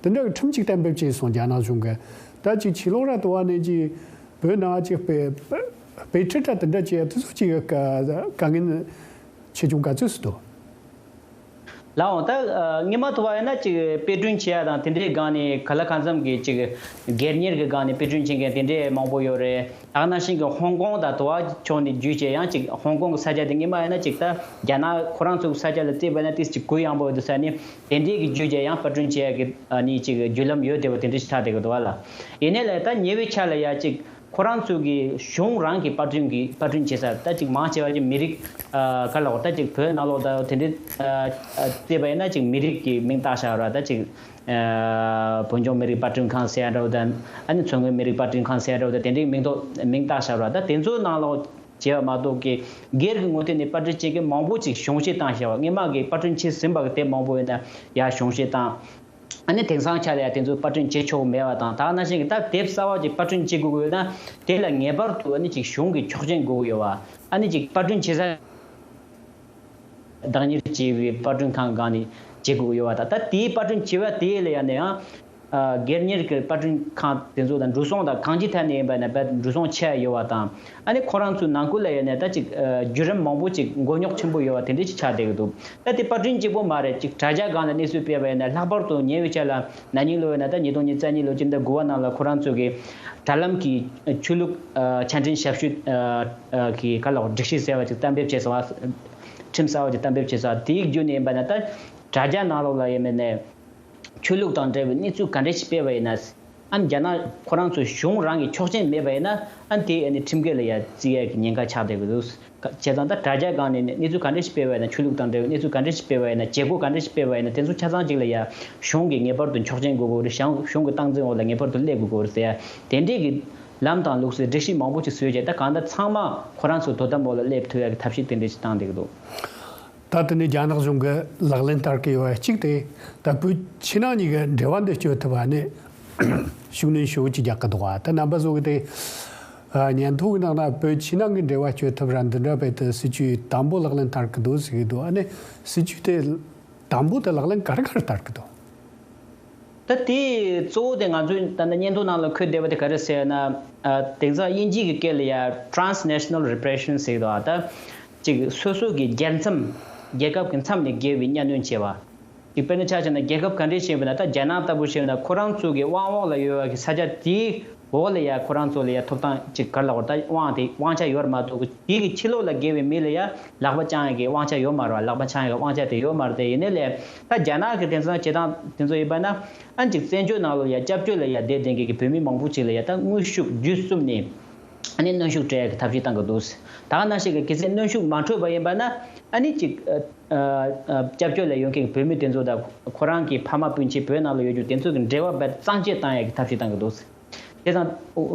དེ་འདྲ་གི་ཁྲིམས་ཅིག་གཏན་འབེབས་བྱས་སོང་རྒྱ་ནག་གཞུང་གིས། ད་ཅིག་ཕྱི་ལོགས་ར་དུ་བ་ནས་ཅིག་བོད་ནང་ཅིག་དཔེ་དཔེ་ཁྲིད་ར་དེ་འདྲ་བྱེད་ཡ་དེ་ཚོ་ཅིག་དཀའ་དཀའ་ངལ་ཆེ་ཆུང་ག་ཚོད་སུ་འདུག་ལའོ། ད་ཨ་སྔོན་མ་དུ་བ་ཡིན་ན་ཅིག་དཔེ་སྐྲུན་བྱེད་ཡ་དང་དེ་འདྲའི་སྒང་ནས་ག་ལ་གང་འཚམ་གྱི་ཅིག་སྒེར་གཉེར་གྱི་སྒང་ནས་དཔེ་སྐྲུན་བྱེད་མཁན་དེ་འདྲའི་མང་པོ་ཡོད་རེད། ད་ག་ནང་བཞིན་གྱི་ཧོང་ཀོང་དང་དུ་བ་ཕྱོགས་ནས་བརྒྱུད་བྱས་ཡང་ཅིག་ཧོང་ཀོང་གི་ས་ཆ་དེ་སྔོན་མ་ཡིན་ན་ཅིག་ད་རྒྱ་ནག་ཁོ་རང་ཚོའི་ས་ཆ་ལ་བརྩིས་པ་ཡིན་ན་ཏོག་ཙམ་གུ་ཡངས་པོ་ཡོད་འདུག་ཟེར་ནས་དེ་འདྲའི་གི་བརྒྱུད་བྱས་ཡང་པར་སྐྲུན་བྱེད་ཡ་གི་ཨ་ནི་ཅིག་བརྒྱུད་ལམ་ཡོད་བསྡད་པ་དེ་འདྲ་ཞིག་ཆགས་བསྡད་ཀྱི་འདུག་བ་ལ། ཡིན་ནའི་ལས་ད་ཉེ་བའི་ཆར་ལ་ཡ་ཅིག་ཁོ་རང་ཚོ་གི་གཞུང་རང་གི་པར་སྐྲུན་གྱི་པར་སྐྲུན་བྱེད་ས་ད་ཅིག་མང་ཆེ་བ་ཅིག་མི་རིགས་ཨ་ག་ལ་འོ་ད་ཅིག་བོད་ནང་ལོགས་ད་དེ་འདྲའི་ཨ་ཨ་བལྟས་པ་ཡིན་ན་ཅིག་མི་རིགས་ཀྱི་མིང་བཏགས་བཞག་ར་ད་ཅིག་ཨ་བོད་ལྗོངས་མི་རིགས་པར་སྐྲུན་ཁང་ཟེར་ཡ་འདྲ་བོ་དང་ཨ་ནི་མཚོ་སྔོན་མི་རིགས་པར་སྐྲུན་ཁང་ཟེར་ཡ་འདྲ་བོ་དང་དེ་འདྲའི་མིང་ཐོགས་མིང་བཏགས་བཞག་ར་ད་དེ་ཚོའི་ནང་ལོགས་བྱས་པ་མ་གཏོགས་ཀྱི་སྒེར་གྱི་ངོས་ཐད་ནས་པར་སྐྲུན་བྱེད་མཁན་མང་པོ་ཅིག་གཞུང་བཞེས་བཏང་བཞག་པ་སྔོན་མ་གི་པར་སྐྲུན་བྱེད་ཟིན་པ་གི་དེབ་མང་པོ་ཡོད་ན་ཡ་གཞུང་བཞེས་བཏང་། ཨ་ནི་དེང་སང་ཆ་ལ་ཡ་དེ་ཚོ་པར་སྐྲུན་བྱེད་ཆོག་གི་མེད་པ་དང་ད་ག་ནང་བཞིན་གྱི་ད་དེབ་གསར་བ་ཅིག་པར་སྐྲུན་བྱེད་དགོས་ཀྱི་ཡོད་ན་དེ་ལ་ངེས་པར་དུ་ཨ་ནི་ཅིག་གཞུང་གི་ཆོག་མཆན་དགོས་ཀྱི་ཡོད་པ་ཨ་ནི་ཅིག་པར་སྐྲུན་བྱེད་ས་བདག་གཉེར་བྱས་པའི་པར་སྐྲུན་ཁང་སྒང་ནས་བྱེད་དགོས་ཀྱི་ཡོད་པ་དང་ད་དེའི་པར་སྐྲུན་བྱེད་པ་དེ་ལ་ཡ་ནས་ཡང་ཨ་སྒེར་གཉེར་གྱི་པར་སྐྲུན་ཁང་དེ་ཚོ་དང་འགྲོ་སོང་དང་གང་ཅིའི་ཐད་ནས་ཡིན་པ་ན་བས་འགྲོ་སོང་ཆེ་བ་ཡོད་པ་དང་། ཨ་ནི་ཁོ་རང་ཚོའི་ནང་ཁུལ་ལ་ཡོད་ནས་ད་ཅིག་ཨ་བརྒྱུད་རིམ་མང་པོ་ཅིག་མགོ་རྙོག་ཆེན་པོ་ཡོད་པ་དེ་འདྲ་ཅིག་ཆགས་བསྡད་ཀྱི་འདུག་ད་དེ་པར་སྐྲུན་གཅིག་པོ་མ་རེད། ཅིག་དྲ་རྒྱ་སྒང་ལ་གནས་ཚུལ་སྤེལ་བ་ཡིན་ན་ལྷག་པར་དུ་ཉེ་བའི་ཆར་ལ་ན་ནིང་ལོ་ཡིན་ན་ད་ཉིས་སྟོང་ཉི་ཤུ་རྩ་གཉིས་ལོ་སྤྱི་ཟླ་དགུ་པ་ནང་ལ་ཁོ་རང་ཚོ་གི་དྲ་ལམ་གྱི་ཆོས་ལུགས་ཨ་ཆ་འཕྲིན་ཞབས་ཞུ་ཨ་གི་ག་ལ་སྒྲིག་གཞི་ཟེར་བ་ཅིག་གཏན་འབེབས་བྱས་སོང་བ། ཁྲིམས་གསར་བ་ཅིག་གཏན་འབེབས་བྱས་སོང་བ་དེའི་བརྒྱུད་ནས་ཡིན་པ་ན་ད་དྲ་རྒྱ་ནང་ལོགས་ལ་ཡིན་མིན་ནས། ཆོས་ལུགས་དང་འབྲེལ་བའི་གནས་ཚུལ་ག་འདྲ་ཞིག་སྤེལ་བ་ཡིན་ན། ཨ་ནི་རྒྱ་ནག་ཁོ་རང་ཚོའི་གཞུང་རང་གི་ཆོག་མཆན་མེད་པ་ཡིན་ན་ཨ་ནི་དེ་ཨ་ནི་ཁྲིམས་འགལ་ལ་ཡ་བརྩི་ཡ་གི་ཉེན་ཁ་ཆགས་བསྡད་ཀྱི་འདུག་བྱས་ཙང་ད་དྲ་རྒྱ་སྒང་ནས་ནི་གནས་ཚུལ་ག་འདྲ་ཞིག་སྤེལ་བ་ཡིན་ན་ཆོས་ལུགས་དང་འབྲེལ་བའི་གནས་ཚུལ་ག་འདྲ་ཞིག་སྤེལ་བ་ཡིན་ན་བྱེད་སྒོ་ག་འདྲ་ཞིག་སྤེལ་བ་ཡིན་ན་དེ་ཚོ་ཆ་ཚང་གཅིག་ལ་ཡ་གཞུང་གིས་ངེས་པར་དུ་ཆོག་མཆན་དགོས་ཀྱི་རེད། གཞུང་གཞུང་གི་སྟངས་འཛིན་འོག་ལ་ངེས་པར་དུ་སླེབས་དགོས་ཀྱི་རེད་ཟེར་ཡ་དེ་འདྲས་ཀྱི་ལམ་དང་ལུགས་སྲོལ་སྒྲིག་གཞི་མང་པོ་ཞིག་བཟོས་རྗེས་ད་གང་ལྟར་ཚང་མ་ཁོ་རང་ཚོ་དོ་དམ་འོག་ལ་སླེབས་ཐུབ་ཡ་གི་ཐབས་ཤེས་དེ་འདྲས་ཞིག་བཏང་བསྡད་ཀྱི་འདུག་ད་དེ་ནས་རྒྱ་ནག་གཞུང་གིས་ལག་ལེན་བསྟར་གྱི་ཡོད་པ་གཅིག་དེ་ད་བོད་ཕྱི་ནང་གཉིས་ཀའི་འབྲེལ་བ་འདི་གཅོད་ཐུབ་པ་ནི་ཤུགས་སྣོན་ཞེ་པོ་ཅིག་རྒྱག་གི་འདུག་བ། ད་རྣམ་པ་ཚོ་གི་དེ་ཨ་སྙན་ཐོ་གི་ནང་ན་བོད་ཕྱི་ནང་གི་འབྲེལ་བ་གཅོད་ཐུབ་ར་འདི་འདྲ་བས་དེ་སྲིད་ཇུས་དམ་པོ་ལག་ལེན་བསྟར་གི་འདུག་ཟེར་གི་འདུག་ཨ་ནི་སྲིད་ཇུས་དེ་དམ་པོ་དེ་ལག་ལེན་ག་རེ་ག་རེ་བསྟར་གི་འདུག་ད་དེ་གཙོ་བོ་དེ་ང་ཚོས་ད་ལྟ་སྙན་ཐོ་ནང་ལ་འཁོད་བསྡད་པ་དེ་ག་རེ་ཟེར་ན། ཨ་དེང་སང་དབྱིན་ཇི་གི་སྐད་ལ་ཡ་transnational repression ཟེར་གི་འདུག་ཨ་ད་ཅིག་སོ་སོ་གི་རྒྱལ་མཚམས་རྒྱལ་ཁབ་ཀྱི་མཚམས་ནས་བརྒལ་བའི་གཉའ་གནོན་བྱས་པ། ཅིག་དཔེར་ན་ཆ་བཞག་ན་རྒྱལ་ཁབ་ག་འདྲས་ཤིག་ཡིན་པ་ན་ད་རྒྱ་ནག་ལྟ་བུ་ཞིག་ཡིན་ན་ཁོ་རང་ཚོ་གི་དབང་འོག་ལ་ཡོད་པ་གི་ས་ཆ་དེའི་འོག་ལ་ཡ་ཁོ་རང་ཚོ་ལ་ཡ་ཐོབ་ཐང་ཅིག་ག་རེ་ལབ་དགོས་རེད། ད་དབང་དེ་དབང་ཆ་ཡོད་རེད་མ་གཏོགས་དེ་གི་ཕྱི་ལོགས་ལ་བརྒལ་བའི་མི་ལ་ཡ་ལག་པ་བརྐྱང་ཡ་གི་དབང་ཆ་ཡོད་མ་རེད་བ། ལག་པ་འཆང་ཡ་གི་དབང་ཆ་དེ་ཡོད་མ་རེད། དེ་ཡིན་ནའི་ལས་ད་རྒྱ་ནག་གི་དེང་སང་བྱེད་སྟངས་དེ་ཚོ་ཡིན་པ་ན་ཨ་ཅིག་བཙན་བྱོལ་ནང་ལ་ཡ་སྐྱབས་བཅོལ་ལ་ཡ་བསྡད་བསྡད་མཁན་གྱི་བོད་མི་མང་པོ་ཅིག་ལ་ཡ་ད་དངོས་ཤུགས་བརྒྱུད་གསུམ་ནས་ཨ་ནི་གནོན་ཤུགས་སྤྲད་ཡ་གི་ཐབས་ཤེས་བཏང་གི་འདུག་ད་ག་ནང་བཞིན་གྱི་གལ་སྲིད་གནོན་ཤུགས་མ་འཕྲོད་པ་ཡིན་པ་ན་ཨ་ནི་ཅིག་ཨ་ཨ་ཨ་སྐྱབས་བཅོལ་ལ་ཡོད་མཁན་གྱི་བོད་མི་དེ་ཚོ་དང་ཁོ་རང་གི་ཕ་མ་སྤུན་མཆེད་བོད་ནང་ལ་ཡོད་རྒྱུ་དེ་ཚོ་གི་འབྲེལ་བ་རྦད་གཙང་བཅད་བཏང་ཡ་གི་ཐབས་ཤེས་བཏང་གི་འདུག་དེ་དང་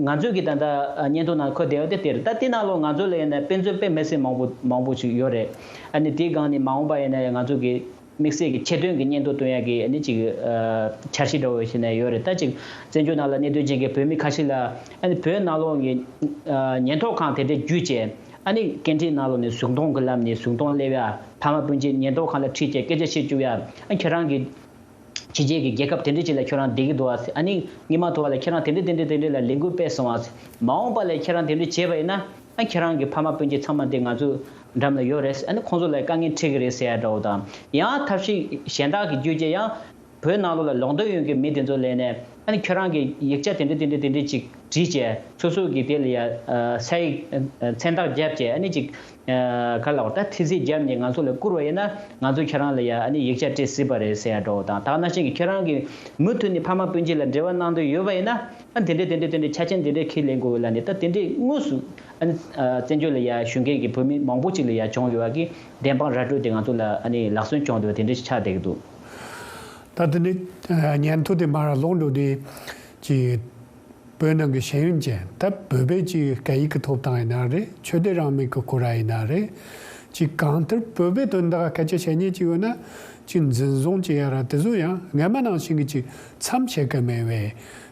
ང་ཚོས་ཀྱི་ད་ལྟ་སྙན་ཐོ་ནང་འཁོད་བསྡད་ཡོད་དེ་དེ་རེད། ད་དེ་ནང་ལོགས་ང་ཚོ་ལ་ཡིན་ན་དཔེ་མཛོད་དཔེ་མི་སྲིད་མང་པོ་མང་པོ་ཞིག་ཡོད་རེད། ཨ་ནི་དེའི་སྒང་ནས་མ་འོངས་པ་ཡིན་ན་ཡང་ང་ཚོ་གི་ དམིགས་བསལ་གྱི་ཆེད་དོན་གྱི་སྙན་ཐོ་བཏོན་ཡག་གི་ཨ་ནི་ཅིག་ཨ་འཆར་གཞི་འདྲ་བོ་ཞིག་ནས་ཡོད་རེད། ད་ཅིག་བཙན་བྱོལ་ནང་ལ་གནས་སྡོད་བྱེད་མཁན་བོད་མི་ཁ་ཤས་ལ་ཨ་ནི་བོད་ནང་ལོགས་ཀྱི་ཨ་ཉེན་རྟོག་ཁང་དེ་འདྲའི་བརྒྱུད་བྱས། ཨ་ནི་སྐད་འཕྲིན་ནང་ལོགས་ནས་གཟུགས་མཐོང་གི་ལམ་ནས་གཟུགས་མཐོང་སླེབས་ཡ། ཕ་མ་སྤུན་མཆེད་ཉེན་རྟོག་ཁང་ལ་ཁྲིད་བྱས་སྐད་ཆ་བཤད་བཅུག་ཡ། ཨ་ཁྱེད་རང་གི་ཕྱི་རྒྱལ་གྱི་རྒྱལ་ཁབ་དེ་འདྲ་ཅིག་ལ་ཁྱོད་རང་བསྡད་ཀྱི་འདུག་ཨ། ཨ་ནི་སྔོན་མ་ཐོག་ལ་ཁྱེད་རང་དེ་འདྲ་དེ་འདྲ་དེ་འདྲ་ལ་ལས་འགུལ་སྤེལ་སོང་ཨ། མ་འོངས་པ་ལ་ཁྱེད་རང་དེ་འདྲ་བྱས་པ་ཡིན་ན། ཨ་ཁྱེད་རང་གི་ཕ་མ་སྤུན་མཆེད་ཚང་མ་དེ་ང་ཚོ་འགྲམ་ལ་ཡོད་རེད། ཨ་ནི་ཁོང་ཚོ་ལ་དཀའ་ངལ་འཕྲད་ཀྱི་རེད་ཟེར་ཡ་འདྲ་བོ་དང་། ཡང་ཐབས་ཤེས་གཞན་དག་གི་བརྒྱུད་བྱས་ཡང་བོད་ནང་ལོགས་ལ་ལོག་འདོད་ཡོད་མཁན་མི་དེ་ཚོ་ལ་ནས། ཨ་ནི་ཁྱོད་རང་གི་ཡིག་ཆ་དེ་འདྲ་དེ་འདྲ་དེ་འདྲ་ཅིག་བྲིས་བྱས། སོ་སོ་གི་དེ་ལ་ཡ་ཨ་ས་ཡིག་ཨ་མཚན་རྟགས་བརྒྱབ་བྱས། ཨ་ནི་ཅིག་ཨ་ག་ལ་བ་ད་ཐི་སི་བརྒྱབ་ནས་ང་ཚོ་ལ་བསྐུར་བ་ཡིན་ན། ང་ཚོ་ཁྱེད་རང་ལ་ཡ་ཨ་ནི་ཡིག་ཆ་སྤྲད་སྲིད་པ་རེད་ཟེར་ཡ་འདྲ་བོ་དང་། ད་ག་ནང་བཞིན་གྱི་ཁྱེད་རང་གི་མུ་མཐུད་ནས་ཕ་མ་སྤུན་མཆེད་ལ་འབྲེལ་བ་གནང་འདོད་ཡོད་པ་ཡིན་ན། ཨ་དེ་འདྲས་དེ་འདྲས་དེ་འདྲས་ཆ་རྐྱེན་དེ་འདྲས་ཁས་ལེན་དགོས་ལ་ནི། ད་དེ་འདྲས་དངོས་སུ་ཨ་ནི་ཨ་བཙན་བྱོལ་ལ་ཡ་བཞུགས་མཁན་གྱི་བོད་མི་མང་པོ་ཅིག་ལ་ཡ་བྱུང་ཡོད་པ་གི་བདེན་དཔང་ར་སྤྲོད་དེ་ང་ཚོ་ལ་ཨ་ནི་ལག་སོན་བྱུང་བསྡད་པ་དེ་འདྲས་ཅིག་ཆགས་བསྡད་ཀྱི་འདུག། ད་དེ་ནི་ཨ་སྙན་ཐོ་དེ་མར་ལོག་འགྲོ་དུས་ཀྱི་བོད་ནང་གི་ཤེས་ཡོན་ཅན། ད་བོད་པའི་ཅིག་སྐད་ཡིག་གི་ཐོབ་ཐང་ཡིན་ན་རེད། ཆོས་དད་རང་མོས་ཀྱི་སྐོར་ར་ཡིན་ན་རེད། ཅིག་གང་ལྟར་བོད་པའི་དོན་དག་སྐད་ཆ་བཤད་མཁན་ཅིག་ཡོད་ན། ཅིག་འཛིན་བཟུང་བྱེད་ཡ་ར་དེ་ཚོ་ཡང་སྔ་མ་ནང་བཞིན་གྱི་ཅིག་མཚམས་ཆད་ཀྱི་མེད་པའི་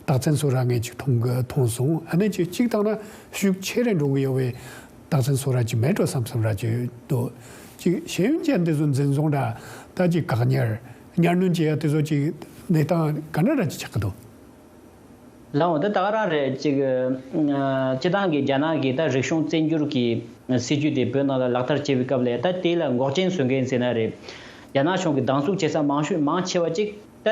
རྟགས་མཚན་བཟོ་འདྲ་ངས་ཅིག་མཐོང་གི་མཐོང་སོང་། ཨ་ནི་ཅིག་གཅིག་བཏང་ན་ཤུགས་ཆེ་རུ་འགྲོ་གི་ཡོད་པའི་རྟགས་མཚན་བཟོ་འདྲ་ཅིག་མེད་འགྲོ་བསམ་བསམ་འདྲ་ཅིག་འདུག། ཅིག་ཤེས་ཡོན་ཅན་དེ་ཚོ་འཛིན་བཟུང་འདྲ་ད་ཅིག་བཀག་ཉར་ཉར་སྣོན་བྱེད་ཡ་དེ་ཚོ་ཅིག་གནས་སྟངས་ག་འདྲ་འདྲ་ཅིག་ཆགས་ཀྱི་འདུག། ལགས་འོང་། ད་ད་ག་རང་རེད། ཅིག་ཨ་སྤྱི་བཏང་གི་རྒྱ་ནག་གི་ད་རིག་གཞུང་བཙན་བསྒྱུར་གྱི་སྲིད་ཇུས་དེ་བོད་ནང་ལ་ལག་བསྟར་བྱེད་པའི་སྐབས་ལ། ད་དེ་ལ་འགོག་རྐྱེན་བཟོ་མཁན་ཟེར་ན་རེད། རྒྱ་ནག་གཞུང་གི་སྡང་ཟུག་བྱེད་ས་མང་ཤོས་མང་ཆེ་བ་ཅིག་ད་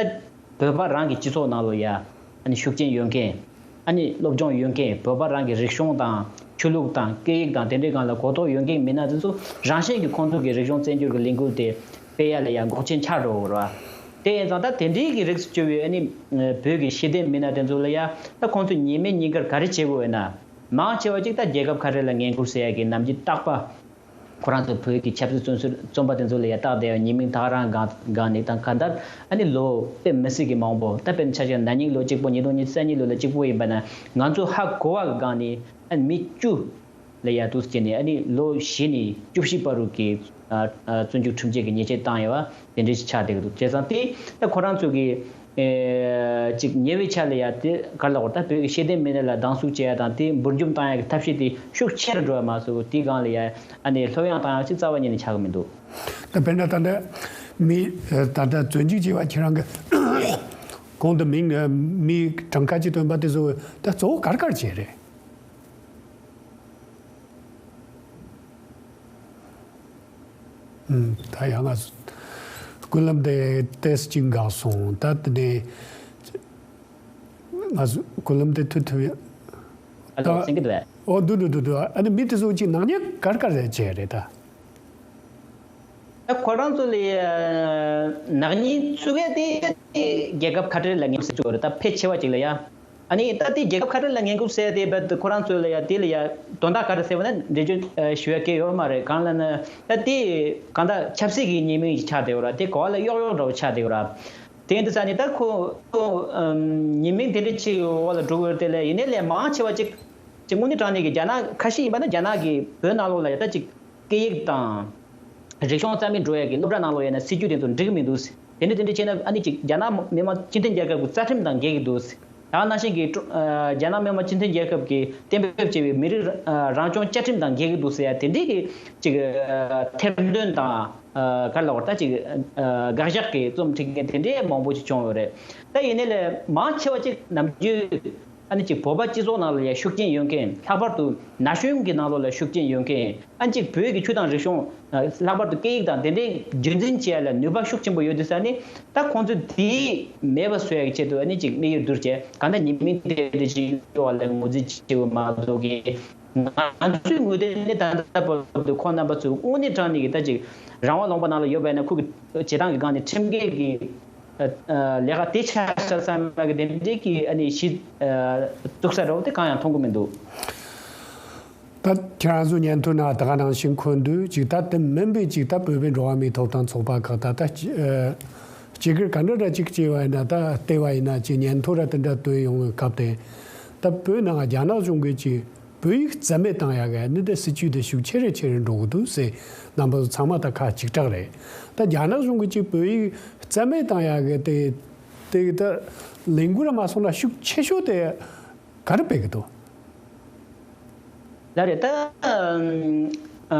བོད་པ་རང་གི་སྤྱི་ཚོགས་ནང་ལོགས་ཡ་ཨ་ནི་ཤུགས་རྐྱེན་ཡོད་མཁན། ཨ་ནི་སློབ་སྦྱོང་ཡོད་མཁན། བོད་པ་རང་གི་རིག་གཞུང་དང་ཆོས་ལུགས་དང་སྐད་ཡིག་དང་དེ་འདྲའི་སྒང་ལ་གོ་རྟོགས་ཡོད་མཁན་མི་སྣ་དེ་ཚོ་རང་བཞིན་གྱིས་ཁོང་ཚོ་གི་རིག་གཞུང་བཙན་བསྒྱུར་གྱི་ལས་འགུལ་དེ་སྤེལ་ཡ་ལ་ཡ་འགོག་རྐྱེན་ཆགས་འགྲོ་གི་རེད་བ། དེ་ཡིན་ཙང་ད་དེ་འདྲའི་གི་རིགས་སུ་གྱུར་བའི་ཨ་ནི་བོད་ཀྱི་ཤེས་ལྡན་མི་སྣ་དེ་ཚོ་ལ་ཡ་ད་ཁོང་ཚོས་ཉིན་མེད་ཉིན་དཀར་ག་རེ་བྱེད་དགོས་ཡོད་ན། མང་ཆེ་བ་ཅིག་ད་རྒྱལ་ཁབ་ཁ་བྲལ་ལ་ངན་སྐུལ་ཟེར་ཡ་གི་ནམ་རྒྱུན་རྟག་པ། ཁོ་རང་ཚོ་བོད་ཀྱི་ཆབ་སྲིད་བཙོན་ཟུར་བཙོན་པ་དེ་ཚོ་ལ་ཡ་རྟག་བསྡད་ཡོད། ཉེས་མིང་ད་ག་རང་སྒང་སྒང་ནས་དང་གང་ལྟར་ཨ་ནི་ལོ་དཔེ་མི་སྲིད་ཀྱི་མང་པོ། ད་དཔེར་ན་ཆ་བཞག་ན་ནིང་ལོ་གཅིག་པོ་ཉིས་སྟོང་ཉི་ཤུ་རྩ་གཉིས་ལོ་ལ་གཅིག་པོ་ཡིན་པ་ན། ང་ཚོ་ཧ་གོ་བ་གི་སྒང་ནས་ཨ་ནི་མི་བཅུ་ལ་ཡ་འདུག་སེ་བྱས་ནས་ཨ་ནི་ལོ་བཞི་ནས་བཅུ་བཞི་བར་དུ་གི་ཨ་ཨ་བཙོན་འཇུག་ཁྲིམས་ཆད་ཀྱི་ཉེས་ཆད་བཏང་ཡོད་པ་དེ་འདྲ་ཞིག་ཆགས་བསྡད་ཀྱི་འདུག། བྱས་ཙང་དེ་ད་ཁོ་རང་ཚོ་གི་ཨེ་ཅིག་ཉེ་བའི་ཆར་ལ་ཡ་དེ་ག་རེ་ལབ་དགོས་རེད། ད་བོད་ཀྱི་ཤེས་ལྡན་མི་སྣ་ལ་སྡང་ཟུག་བྱེད་ཡ་དང་དེ་འབུར་འཇོམས་བཏང་ཡ་གི་ཐབས་ཤེས་དེ་ཤུགས་ཆེ་རུ་འགྲོ་ཡ་མ་གཏོགས་དེའི་སྒང་ལ་ཡ་ཨ་ནི་སློབ་ཡོན་བཏང་ཡ་ཅིག་རྩ་བ་ཉིད་ནས་ཆགས་ཀྱི་མི་འདུག། ད་དཔེར་ན་ད་ལྟ་མི་ད་ལྟ་བཙོན་འཇུག་བྱས་པ་ཁྱེད་རང་གི་གོང་དུ་མིང་མི་གྲངས་ཀ་ཅིག་བཏོན་པ་དེ་ཚོ་ད་གཙོ་བོ་ག་རེ་ག་རེ་བྱས་རེད། ད་ཡང་ང་སྐུ་ལམ་དེ་ཏེས་ཅིག་འགག་སོང་། ད་དེ་ནས་ང་སྐུ་ལམ་དེ་ཐུ་ཐུ་ཡ། ཨ་ལོ། ད་གསན་གྱི་འདུག་གས། ཨོ་འདུག་འདུག་འདུག་འདུག། ཨ་ནི་མི་དེ་ཚོ་ཅིག་ནག་ཉེས་ག་རེ་ག་རེ་བྱས་རེད་ད། ད་ཁོ་རང་ཚོ་ལ་ནག་ཉེས་བཙུགས་ཡ་དེ་རྒྱལ་ཁབ་ཁ་བྲལ་ལ་ངེས་སྲིད་བཙུགས་རེད། ད་ཕལ་ཆེ་བ་ཅིག་ལ་ཡ། ཨ་ནི་ད་དེ་རྒྱལ་ཁབ་ཁ་བྲལ་ལ་ངན་སྐུལ་ཟེར་དེ་བས་ཁོ་རང་ཚོ་ལ་ཡ་དེ་ལ་ཡ་དོན་དག་ག་རེ་ཟེར་བ་ན་འགྲེལ་བརྗོད་ཨ་ཞུ་ཡ་གལ་ཡོད་མ་རེད། གང་ལ་ན་ད་དེ་གང་ལྟར་ཆབ་སྲིད་ཀྱི་ཉེས་མིང་ཞིག་ཆགས་བསྡད་ཡོད་ར། དེ་གོ་བ་ལ་གཡོག་གཡོག་འདྲ་བོ་ཆགས་བསྡད་ཡོད་ར། དེ་འདི་ས་ནི་ད་ཁོ་ཁོ་ཨམ་ཉེས་མིང་དེ་འདྲ་ཅིག་འོག་ལ་འགྲོ་དགོས་དེ་ལས་ཡིན་ནའི་ལས་མང་ཆེ་བ་ཅིག་ཅིག་དངོས་གནས་དྲང་གནས་ཀྱི་རྒྱ་ནག་ཁ་ཤས་ཡིན་པ་ན་རྒྱ་ནག་གིས་བོད་ནང་ལོགས་ལ་ཡ་ད་ཅིག་སྐད་ཡིག་དང་། རིག་གཞུང་རྩ་མེད་འགྲོ་ཡ་གི་སློབ་གྲྭ་ནང་ལོགས་ཡིན་ན་སྲིད་ཇུས་དེ་ཚོ་འགྲིག་གི་མི་འདུག། དེ་འདྲ་དེ་འདྲ་བྱས་ན་ཨ་ནི་ཅིག་རྒྱ་ནག་མི་དམངས་སྤྱི་མཐུན་རྒྱལ་ཁབ་ཀྱི་རྩ་ཁྲིམས་དང་འགལ་གྱི་འདུག། ད་ནང་བཞིན་གྱི་ཀྲུ་ཨ་རྒྱ་ནག་མི་དམངས་སྤྱི་མཐུན་རྒྱལ་ཁབ་ཀྱིས་གཏན་འབེབས་བྱས་པའི་མི་རིགས་ཨ་རང་སྐྱོང་བཅའ་ཁྲིམས་དང་འགལ་གྱི་འདུག་ཟེར་ཡ་དེ་འདྲའི་གི་ཅིག་ཨ་ཐེར་འདོན་དང་ཨ་ག་རེ་ལབ་དགོས་རེད། ད་ཅིག་ཨ་དགག་བཞག་གི་རྩོམ་བྲིས་མཁན་དེ་འདྲའི་མང་པོ་ཞིག་བྱུང་ཡོད་རེད། ད་ཡིན་ནའི་ལས་མང་ཆེ་བ་ཅིག་ནམ་རྒྱུན། ཨ་ནི་ཅིག་བོད་པ་སྤྱི་ཚོགས་ནང་ལ་ཡང་ཤུགས་རྐྱེན་ཡོད་མཁན། ལྷག་པར་དུ་ན་གཞོན་གྱི་ནང་ལོགས་ལ་ཤུགས་རྐྱེན་ཡོད་མཁན། ཨ་ནི་ཅིག་བོད་ཀྱི་ཆོས་དང་རིག་གཞུང་། ལྷག་པར་དུ་སྐད་ཡིག་དང་དེ་འདྲའི་རྒྱུན་འཛིན་བྱེད་ཡ་ལ་ནུས་པ་ཤུགས་ཆེན་པོ་ཡོད་དུས་ས་ནི། ད་ཁོང་ཚོས་དེ་མེད་པ་བཟོ་ཡ་གི་ཆེད་དུ་ཨ་ནི་ཅིག་དམིགས་ཡུལ་བསྡུར་བྱས། གང་ལྟར་ཉེས་མིང་དེ་འདྲ་ཅིག་གཡོ་བ་ལ་ངོས་འཛིན་བྱེད་དགོས་མ་གཏོགས་ཀྱི། ང་ཚོའི་ངོས་ནས་ནི་ད་ལྟ་བར་དུ་ཁོང་རྣམ་པ་ཚོས་དངོས་གནས་དྲང་གནས་ཀྱི་ད་ཅིག་རང་དབང་ལུང་པ་ནང་ལ་ཡོད་པ་ཡིན་ན་ཁོ་གི་བྱེད་སྟངས་ཀྱི་སྒང་ནས་ཁྲིམས་འགལ་གྱི། ལས་ཀ་དེ་ཆགས་ཤག་བསམ་ཡག་གི་དེ་འདྲའི་གི་ཨ་ནི་གཞི་བཙུགས་ས་འདྲ་བོ་དེ་གང་ཡང་མཐོང་གི་མི་འདུག། ད་ཁྱེད་རང་ཚོ་སྙན་ཐོ་ནང་ད་ག་ནང་བཞིན་འཁོད་དུས་ཅིག་ད་དེ་མིན་པའི་ཅིག་ད་བོད་པའི་འགྲོ་བ་མིའི་ཐོབ་ཐང་ཚོགས་པ་ཁག་ད་ད་སྤྱི་སྒེར་ག་འདྲ་འདྲ་ཅིག་བྱས་པ་ཡིན་ན། ད་ལྟེ་བ་ཡིན་ན་ཅིག་སྙན་ཐོ་ར་དེ་འདྲ་བཏོན་ཡོང་བའི་སྐབས་དེ། ད་བོད་ནང་རྒྱ་ནག་གཞུང་གིས་ཅིག་བོད་ཡིག་རྩ་མེད་བཏང་ཡག་གི་ནི་དེ་སྲིད་ཇུས་དེ་ཤུགས་ཆེ་རུ་ཆེ་རུ་འགྲོ་གི་འདུག་ཟེར། རྣམ་པ་ཚོ་ཚང་མ་ད་ཁ་གཅིག་གྲགས་རེད། ད་རྒྱ་ནག་གཞུང་གིས་ཅིག་བོད་ཡིག་རྩ་མེད་བཏང་ཡག་གི་དེ་དེ་ད་ལས་འགུལ་ར་མ་སོང་ན་ཤུགས་ཆེ་ཤོས་དེ་ག་རེ་སྤེལ་གི་འདུག་ལགས་རེད། ད་ཨ་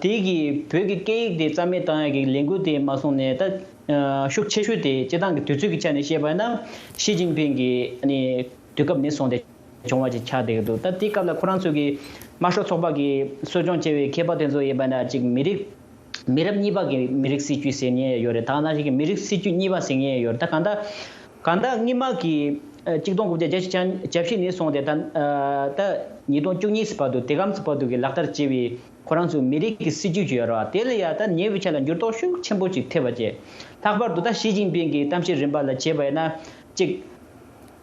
དེ་གི་བོད་ཀྱི་སྐད་ཡིག་དེ་རྩ་མེད་བཏང་ཡག་གི་ལས་འགུལ་དེ་མ་སོང་ནས། ད་ཨ་ཤུགས་ཆེ་ཤོས་དེ་སྤྱིར་བཏང་གི་དུས་ཚོད་ཀྱི་ཆ་ནས་བཤད་པ་ཡིན་ན། ཞི་ཅིན་ཕིང་གི་ཨ་ནི་དུས་སྐབས་ནས་བཟུང་སྟེ་བྱུང་བ་ཅིག་ཆགས་བསྡད་ཀྱི་འདུག་ད་དེའི་སྐབས་ལ་ཁོ་རང་ཚོ་གི་དམར་ཤོག་ཚོགས་པ་གི་གསོ་སྐྱོང་བྱས་པའི་མཁས་པ་དེ་ཚོ་ཡིན་པ་ན། ཅིག་མི་རིགས་མི་རབས་གཉིས་པ་གི་མི་རིགས་སྲིད་ཇུས་ཟེར་མཁན་ཡོད་རེད། ད་ག་ནང་བཞིན་གྱི་མི་རིགས་སྲིད་ཇུས་གཉིས་པ་ཟེར་མཁན་ཡོད་རེད། ད་གང་ལྟར་གང་ལྟར་སྔོན་མ་གི་ཨ་གཅིག་སྟོང་དགུ་བརྒྱ་བརྒྱད་ཅུ་གྱ་བཞི་ནས་བཟུང་སྟེ་ད་ཨ་ད་ཉིས་སྟོང་བཅུ་གཉིས་བར་དུ། དེ་གམ་བར་དུ་གི་ལག་བསྟར་བྱས་པའི་ཁོ་རང་ཚོའི་མི་རིགས་ཀྱི་སྲིད་ཇུས་ཅིག་ཡོད་རེད་བ། དེ་ལ་ཡ་ད་ཉེ་བའི་ཆར་ལ་འགྱུར་ལྡོག་ཤུགས་ཆེན་པོ་ཅིག་ཐེབས་པ་བྱས། ལྷག་པར་དུ་ད་ཞི་ཅིན་ཕིང་གི་གཏམ་བཤད་རིམ་པ་ལ་བྱས་པ་ཡིན་ན། གཅིག་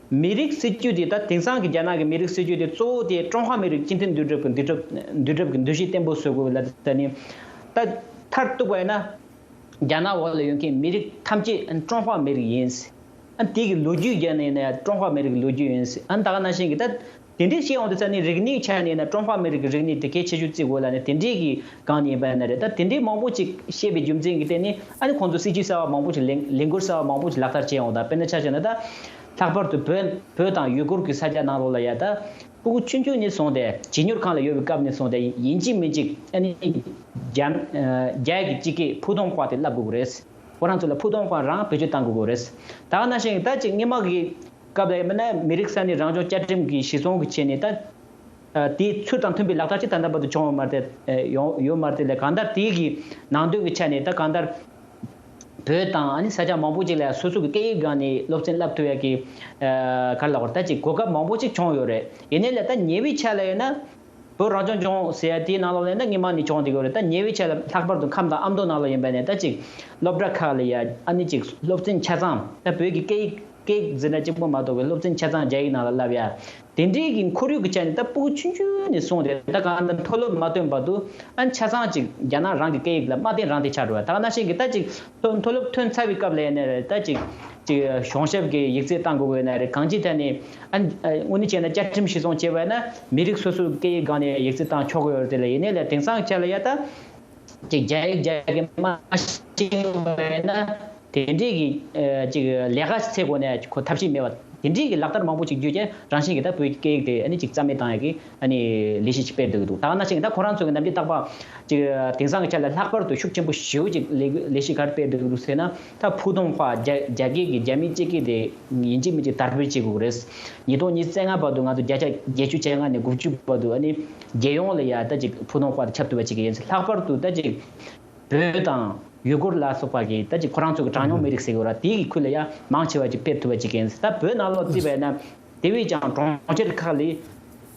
མི་རིགས་སྲིད་ཇུས་དེ། ད་དེང་སང་གི་རྒྱ་ནག་གི་མི་རིགས་སྲིད་ཇུས་དེ་གཙོ་བོ་དེ་ཀྲུང་ཧྭ་མི་རིགས་སྤྱི་མཐུན་འདུས་གྲུབ་ཀྱི་འདུས་གྲུབ་འདུས་གྲུབ་ཀྱི་འདུ་ཤེས་བརྟན་པོ་བཟོ་དགོས་ལ། ད་ནི་ད་མཐར་གཏུགས་པ་ཡིན་ན། རྒྱ་ནག་འོག་ལ་ཡོད་མཁན་མི་རིགས་ཐམས་ཅད་ཀྲུང་ཧྭ་མི་རིགས་ཡིན། ཨ་དེ་གི་ལོ་རྒྱུས་བརྒྱབ་ནས་ཡིན་ན་ཀྲུང་ཧྭ་མི་རིགས་ཀྱི་ལོ་རྒྱུས་ཡིན། ཨ་ད་ག་ནང་བཞིན་གྱི་ད་དེ་འདྲའི་བཤད་ཡོང་དུས་ཙ་ནི་རིག་གནས་ཆ་ནས་ཡིན་ན་ཀྲུང་ཧྭ་མི་རིགས་ཀྱི་རིག་གནས་དེ་གལ་ཆེ་ཤོས་བརྩི་དགོས་ལ་ནི། དེ་འདྲའི་གི་སྒང་ནས་ཡིན་པ་ཡིན་ན་རེད། ད་དེ་འདྲའི་མང་པོ་ཅིག་བཤད་པའི་རྒྱུ་མཚན་གྱིས་བརྟེན་ནས། ཨ་ནི་ཁོང་ཚོ་སྲིད་ཇུས་གསར་བ་མང་པོ་ཅིག་ལས་ལས་འགུལ་གསར་བ་མང་པོ་ཅིག་ལག་བསྟར་བྱས་ཡོང་། ད་དཔེར་ན་ཆ་བཞག་ན། ད་ལྷག་པར་དུ་བོད་བོད་དང་ཡུ་གུར་གྱི་ས་ཆ་ནང་ལོགས་ལ་ཡ། ད་ཕྲུ་གུ་ཆུང་ཆུང་ནས་བཟུང་སྟེ་བྱིས་གཉོར་ཁང་ལ་ཡོད་པའི་སྐབས་ནས་བཟུང་སྟེ་ཡིན་གཅིག་མིན་གཅིག་ཨ་ནི་རྒྱ་རྒྱ་ཡིག་གི་སྤྱི་སྐད་ཕུའུ་ཐུང་ཧྭ་དེ་བསླབ་དགོས་ཀྱི་རེད། ཁོ་རང་ཚོ་ལ་ཕུའུ་ཐུང་ཧྭ་རང་བེད་སྤྱོད་གཏང་དགོས་ཀྱི་རེད། ད་ག་ནང་བཞིན་ད་ཅིག་སྔོན་མ་གི་སྐབས་ལ་ཡིན་ན་མི་རིགས་ས་གནས་རང་སྐྱོང་བཅའ་ཁྲིམས་ཀྱི་གཞི་བཟུང་གི་ཆེད་ནས། ད་ཨ་དེའི་ཚུལ་དང་མཐུན་པའི་ལག་བསྟར་ཅིག་ད་ལྟ་བར་དུ་བྱུང་ཡོད་མ་རེད། ཨ་ཡོང་ཡོད་མ་རེད་ལ། གང་ལྟར་དེའི་གི་ནང་དོན་གྱི་ཆ་ནས་ད་གང་ལྟར་བོད་དང་ཨ་ནི་ས་ཆ་མང་པོ་ཅིག་ལ་སོ་སོ་གི་སྐད་ཡིག་སྒང་ནས་སློབ་ཚན་བསླབ་ཐུབ་ཡག་གི་ཨ་ག་རེ་ལབ་དགོས་རེད། ད་ཅིག་གོ་སྐབས་མང་པོ་ཅིག་བྱུང་ཡོད་རེད། ཡིན་ནའི་ལ་ད་ཉེ་བའི་ཆར་ལ་ཡིན་ན། བོད་རང་སྐྱོང་ལྗོངས་ཟེར་ཡ་དེའི་ནང་ལོགས་ལ་ཡིན་ན་སྔོན་མ་ནས་བྱུང་བསྡད་ཡོད་རེད། ད་ཉེ་བའི་ཆར་ལ་ལྷག་པར་དུ་ཁམས་དང་ཨ་མདོ་ནང་ལ་ཡིན་པ་ནས། ད་ཅིག་སློབ་གྲྭ་ཁག་ལ་ཡ་ཨ་ནི་ཅིག་སློབ་ཚན་ཆ་ཚང་། ད་བོད་ཀྱི་སྐད་ཡིག་སྐད་ཡིག་འཛིན་གྲྭ་གཅིག་པོ་མ་གཏོགས་པའི་སློབ་ཚན་ཆ་ཚང་རྒྱ་ཡིག་ནང་ལ་བསླབ་ཡ། དེ་འདྲའི་གི་ཁོར་ཡུག་གི་ཆ་ནས་ད་ཕྲུ་གུ་ཆུང་ཆུང་ནས་བཟུང་སྟེ། ད་གང་ལྟར་མཐོ་སློབ་མ་ཐོན་བར་དུ་ཨ་ནི་ཆ་ཚང་ཅིག་རྒྱ་ནག་རང་གི་སྐད་ཡིག་ལ་མ་བརྟེན་རང་བརྟེན་ཆགས་འགྲོ་བ། ད་ག་ནང་བཞིན་གྱི་ད་ཅིག་མཐོ་མཐོ་སློབ་ཐོན་ཚར་བའི་སྐབས་ལ་ཡིན་ན་རེད། ད་ཅིག་ཅིག་གཞུང་ཞབས་ཀྱི་ཡིག་ཚད་བཏང་དགོས་པ་ཡིན་ན་རེད། གང་ཅིའི་ཐད་ནས་ཨ་ནི་ཨ་དངོས་གནས་བྱས་ན་བཅའ་ཁྲིམས་གཞི་བཟུང་བྱས་པ་ཡིན་ན། མི་རིགས་སོ་སོའི་སྐད་ཡིག་སྒང་ནས་ཡིག་ཚད་བཏང་ཆོག་གི་ཡོད་རེད། དེ་ལ་ཡིན་ནའི་ལ་དེང་སང་ཆ་ལ་ཡ་ད་ཅིག་རྒྱ་ཡིག་རྒྱ་སྐད་མ་ཤེས་པ་ཡིན་ན། དེ་འདྲའི་གི་ཨ་ཅིག་ལས་ཀ་ཚད་སྒོ་ནས་ཁོ་ཐབས་ཤེས་མེད་པ། དེ་འདྲའི་གི་ལག་བསྟར་མང་པོ་ཅིག་བརྒྱུད་རྗེས་རང་བཞིན་གྱི་ད་བོད་སྐད་ཡིག་དེ་ཨ་ནི་ཅིག་རྩ་མེད་བཏང་ཡ་གི་ཨ་ནི་ལས་གཞི་ཅིག་སྤེལ་འདུག་འདུག་ད་ག་ནང་བཞིན་ད་ཁོ་རང་ཚོ་གི་ནམ་རྒྱུན་རྟག་པར་ཅིག་དེང་སང་གི་ཆ་ལ་ལྷག་པར་དུ་ཤུགས་ཆེན་པོ་ཞེ་པོ་ཅིག་ལས་ལས་གཞི་ག་རེ་སྤེལ་འདུག་འདུག་ཟེར་ན། ད་ཕུའུ་ཐུང་ཧྭ་རྒྱ་རྒྱ་སྐད་ཀྱི་རྒྱ་མིའི་སྤྱི་སྐད་དེ་ཡིན་གཅིག་མིན་གཅིག་དར་སྤེལ་བྱེད་དགོས་རེད། ཉིས་སྟོང་ཉི་ཤུ་རྩ་ལྔ་བར་དུ། ང་ཚོ་བརྒྱ་ཆ་བརྒྱད་ཅུ་གྱ་ལྔ་ནས་དགུ་བཅུ་བར་དུ་ཨ་ནི་རྒྱལ་ཡོངས་ལ་ཡ་ད་ཅིག་ཕུའུ་ཐུང་ཧྭ་དེ་ཁྱབ་ཐུབ་པ་བྱེད་ཀྱི་ཡིན། ལྷག་པར་དུ་ད་ཅིག་བོད་དང་ཡུ་གུར་ལ་སོགས་པ་གི་ད་ཅིག་ཁོ་རང་ཚོ་གི་གྲངས་ཉུང་མི་རིགས་ཟེར་གྱི་ཡོད་ར། དེའི་ཁུལ་ལ་ཡ་མང་ཆེ་བ་ཅིག་སྤེལ་ཐུབ་པ་བྱེད་ཀྱི་ཡིན། ད་བོད་ནང་ལོགས་བརྩིས་པ་ཡིན་ན། དེ་བས་ཀྱང་གྲོང་ཁྱེར་ཁག་ལས་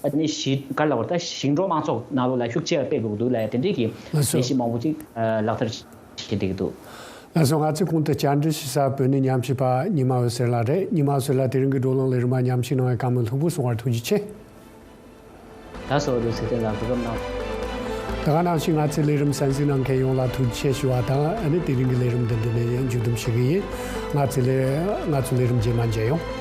ཨ་ནི་ཞི་ག་རེ་ལབ་དགོས་རེད། ད་ཞིང་འབྲོག་མང་ཚོགས་ནང་ལོགས་ལ་ཤུགས་ཆེ་བ་སྤེལ་དགོས་འདུག་ལ། དེ་འདྲའི་གི་ལས་གཞི་མང་པོ་ཅིག་ལག་བསྟར་བྱེད་བསྡད་ཀྱི་འདུག་ལགས་སོ། ང་ཚོའི་གོང་དུ་བཅར་འདྲི་ཞུ་ས་བོད་ནས་ཉམས་ཞིབ་པ་ཉི་མ་འོད་ཟེར་ལགས་རེད། ཉི་མ་འོད་ཟེར་ལགས། དེ་རིང་གི་བགྲོ་གླེང་ལས་རིམ་མ་ཉམས་ཞིབ་གནང་བའི་བཀའ་མོལ་ལྷུག་པོ་གསུང་བར་ཐུགས་རྗེ་ཆེ། ད་གཟོད་འོད་ཟེར་ལགས་གོ་སྐབས་གནང་། ད་ག་ནང་བཞིན་ང་ཚོའི་ལས་རིམ་གསན་གཟིགས་གནང་མཁན་ཡོངས་ལ་ཐུགས་རྗེ་ཆེ་ཞུ་བ་དང་། ཨ་ནི་དེ་རིང་གི་ལས་རིམ་འདི་འདི་ནས་མཇུག་བསྡོམས་ཞུ་གི་ཡིན། ང་ཚོའི་ལས་ང་ཚོའི་ལས་རིམ་རྗེས་མ་མཇལ་ཡོང་།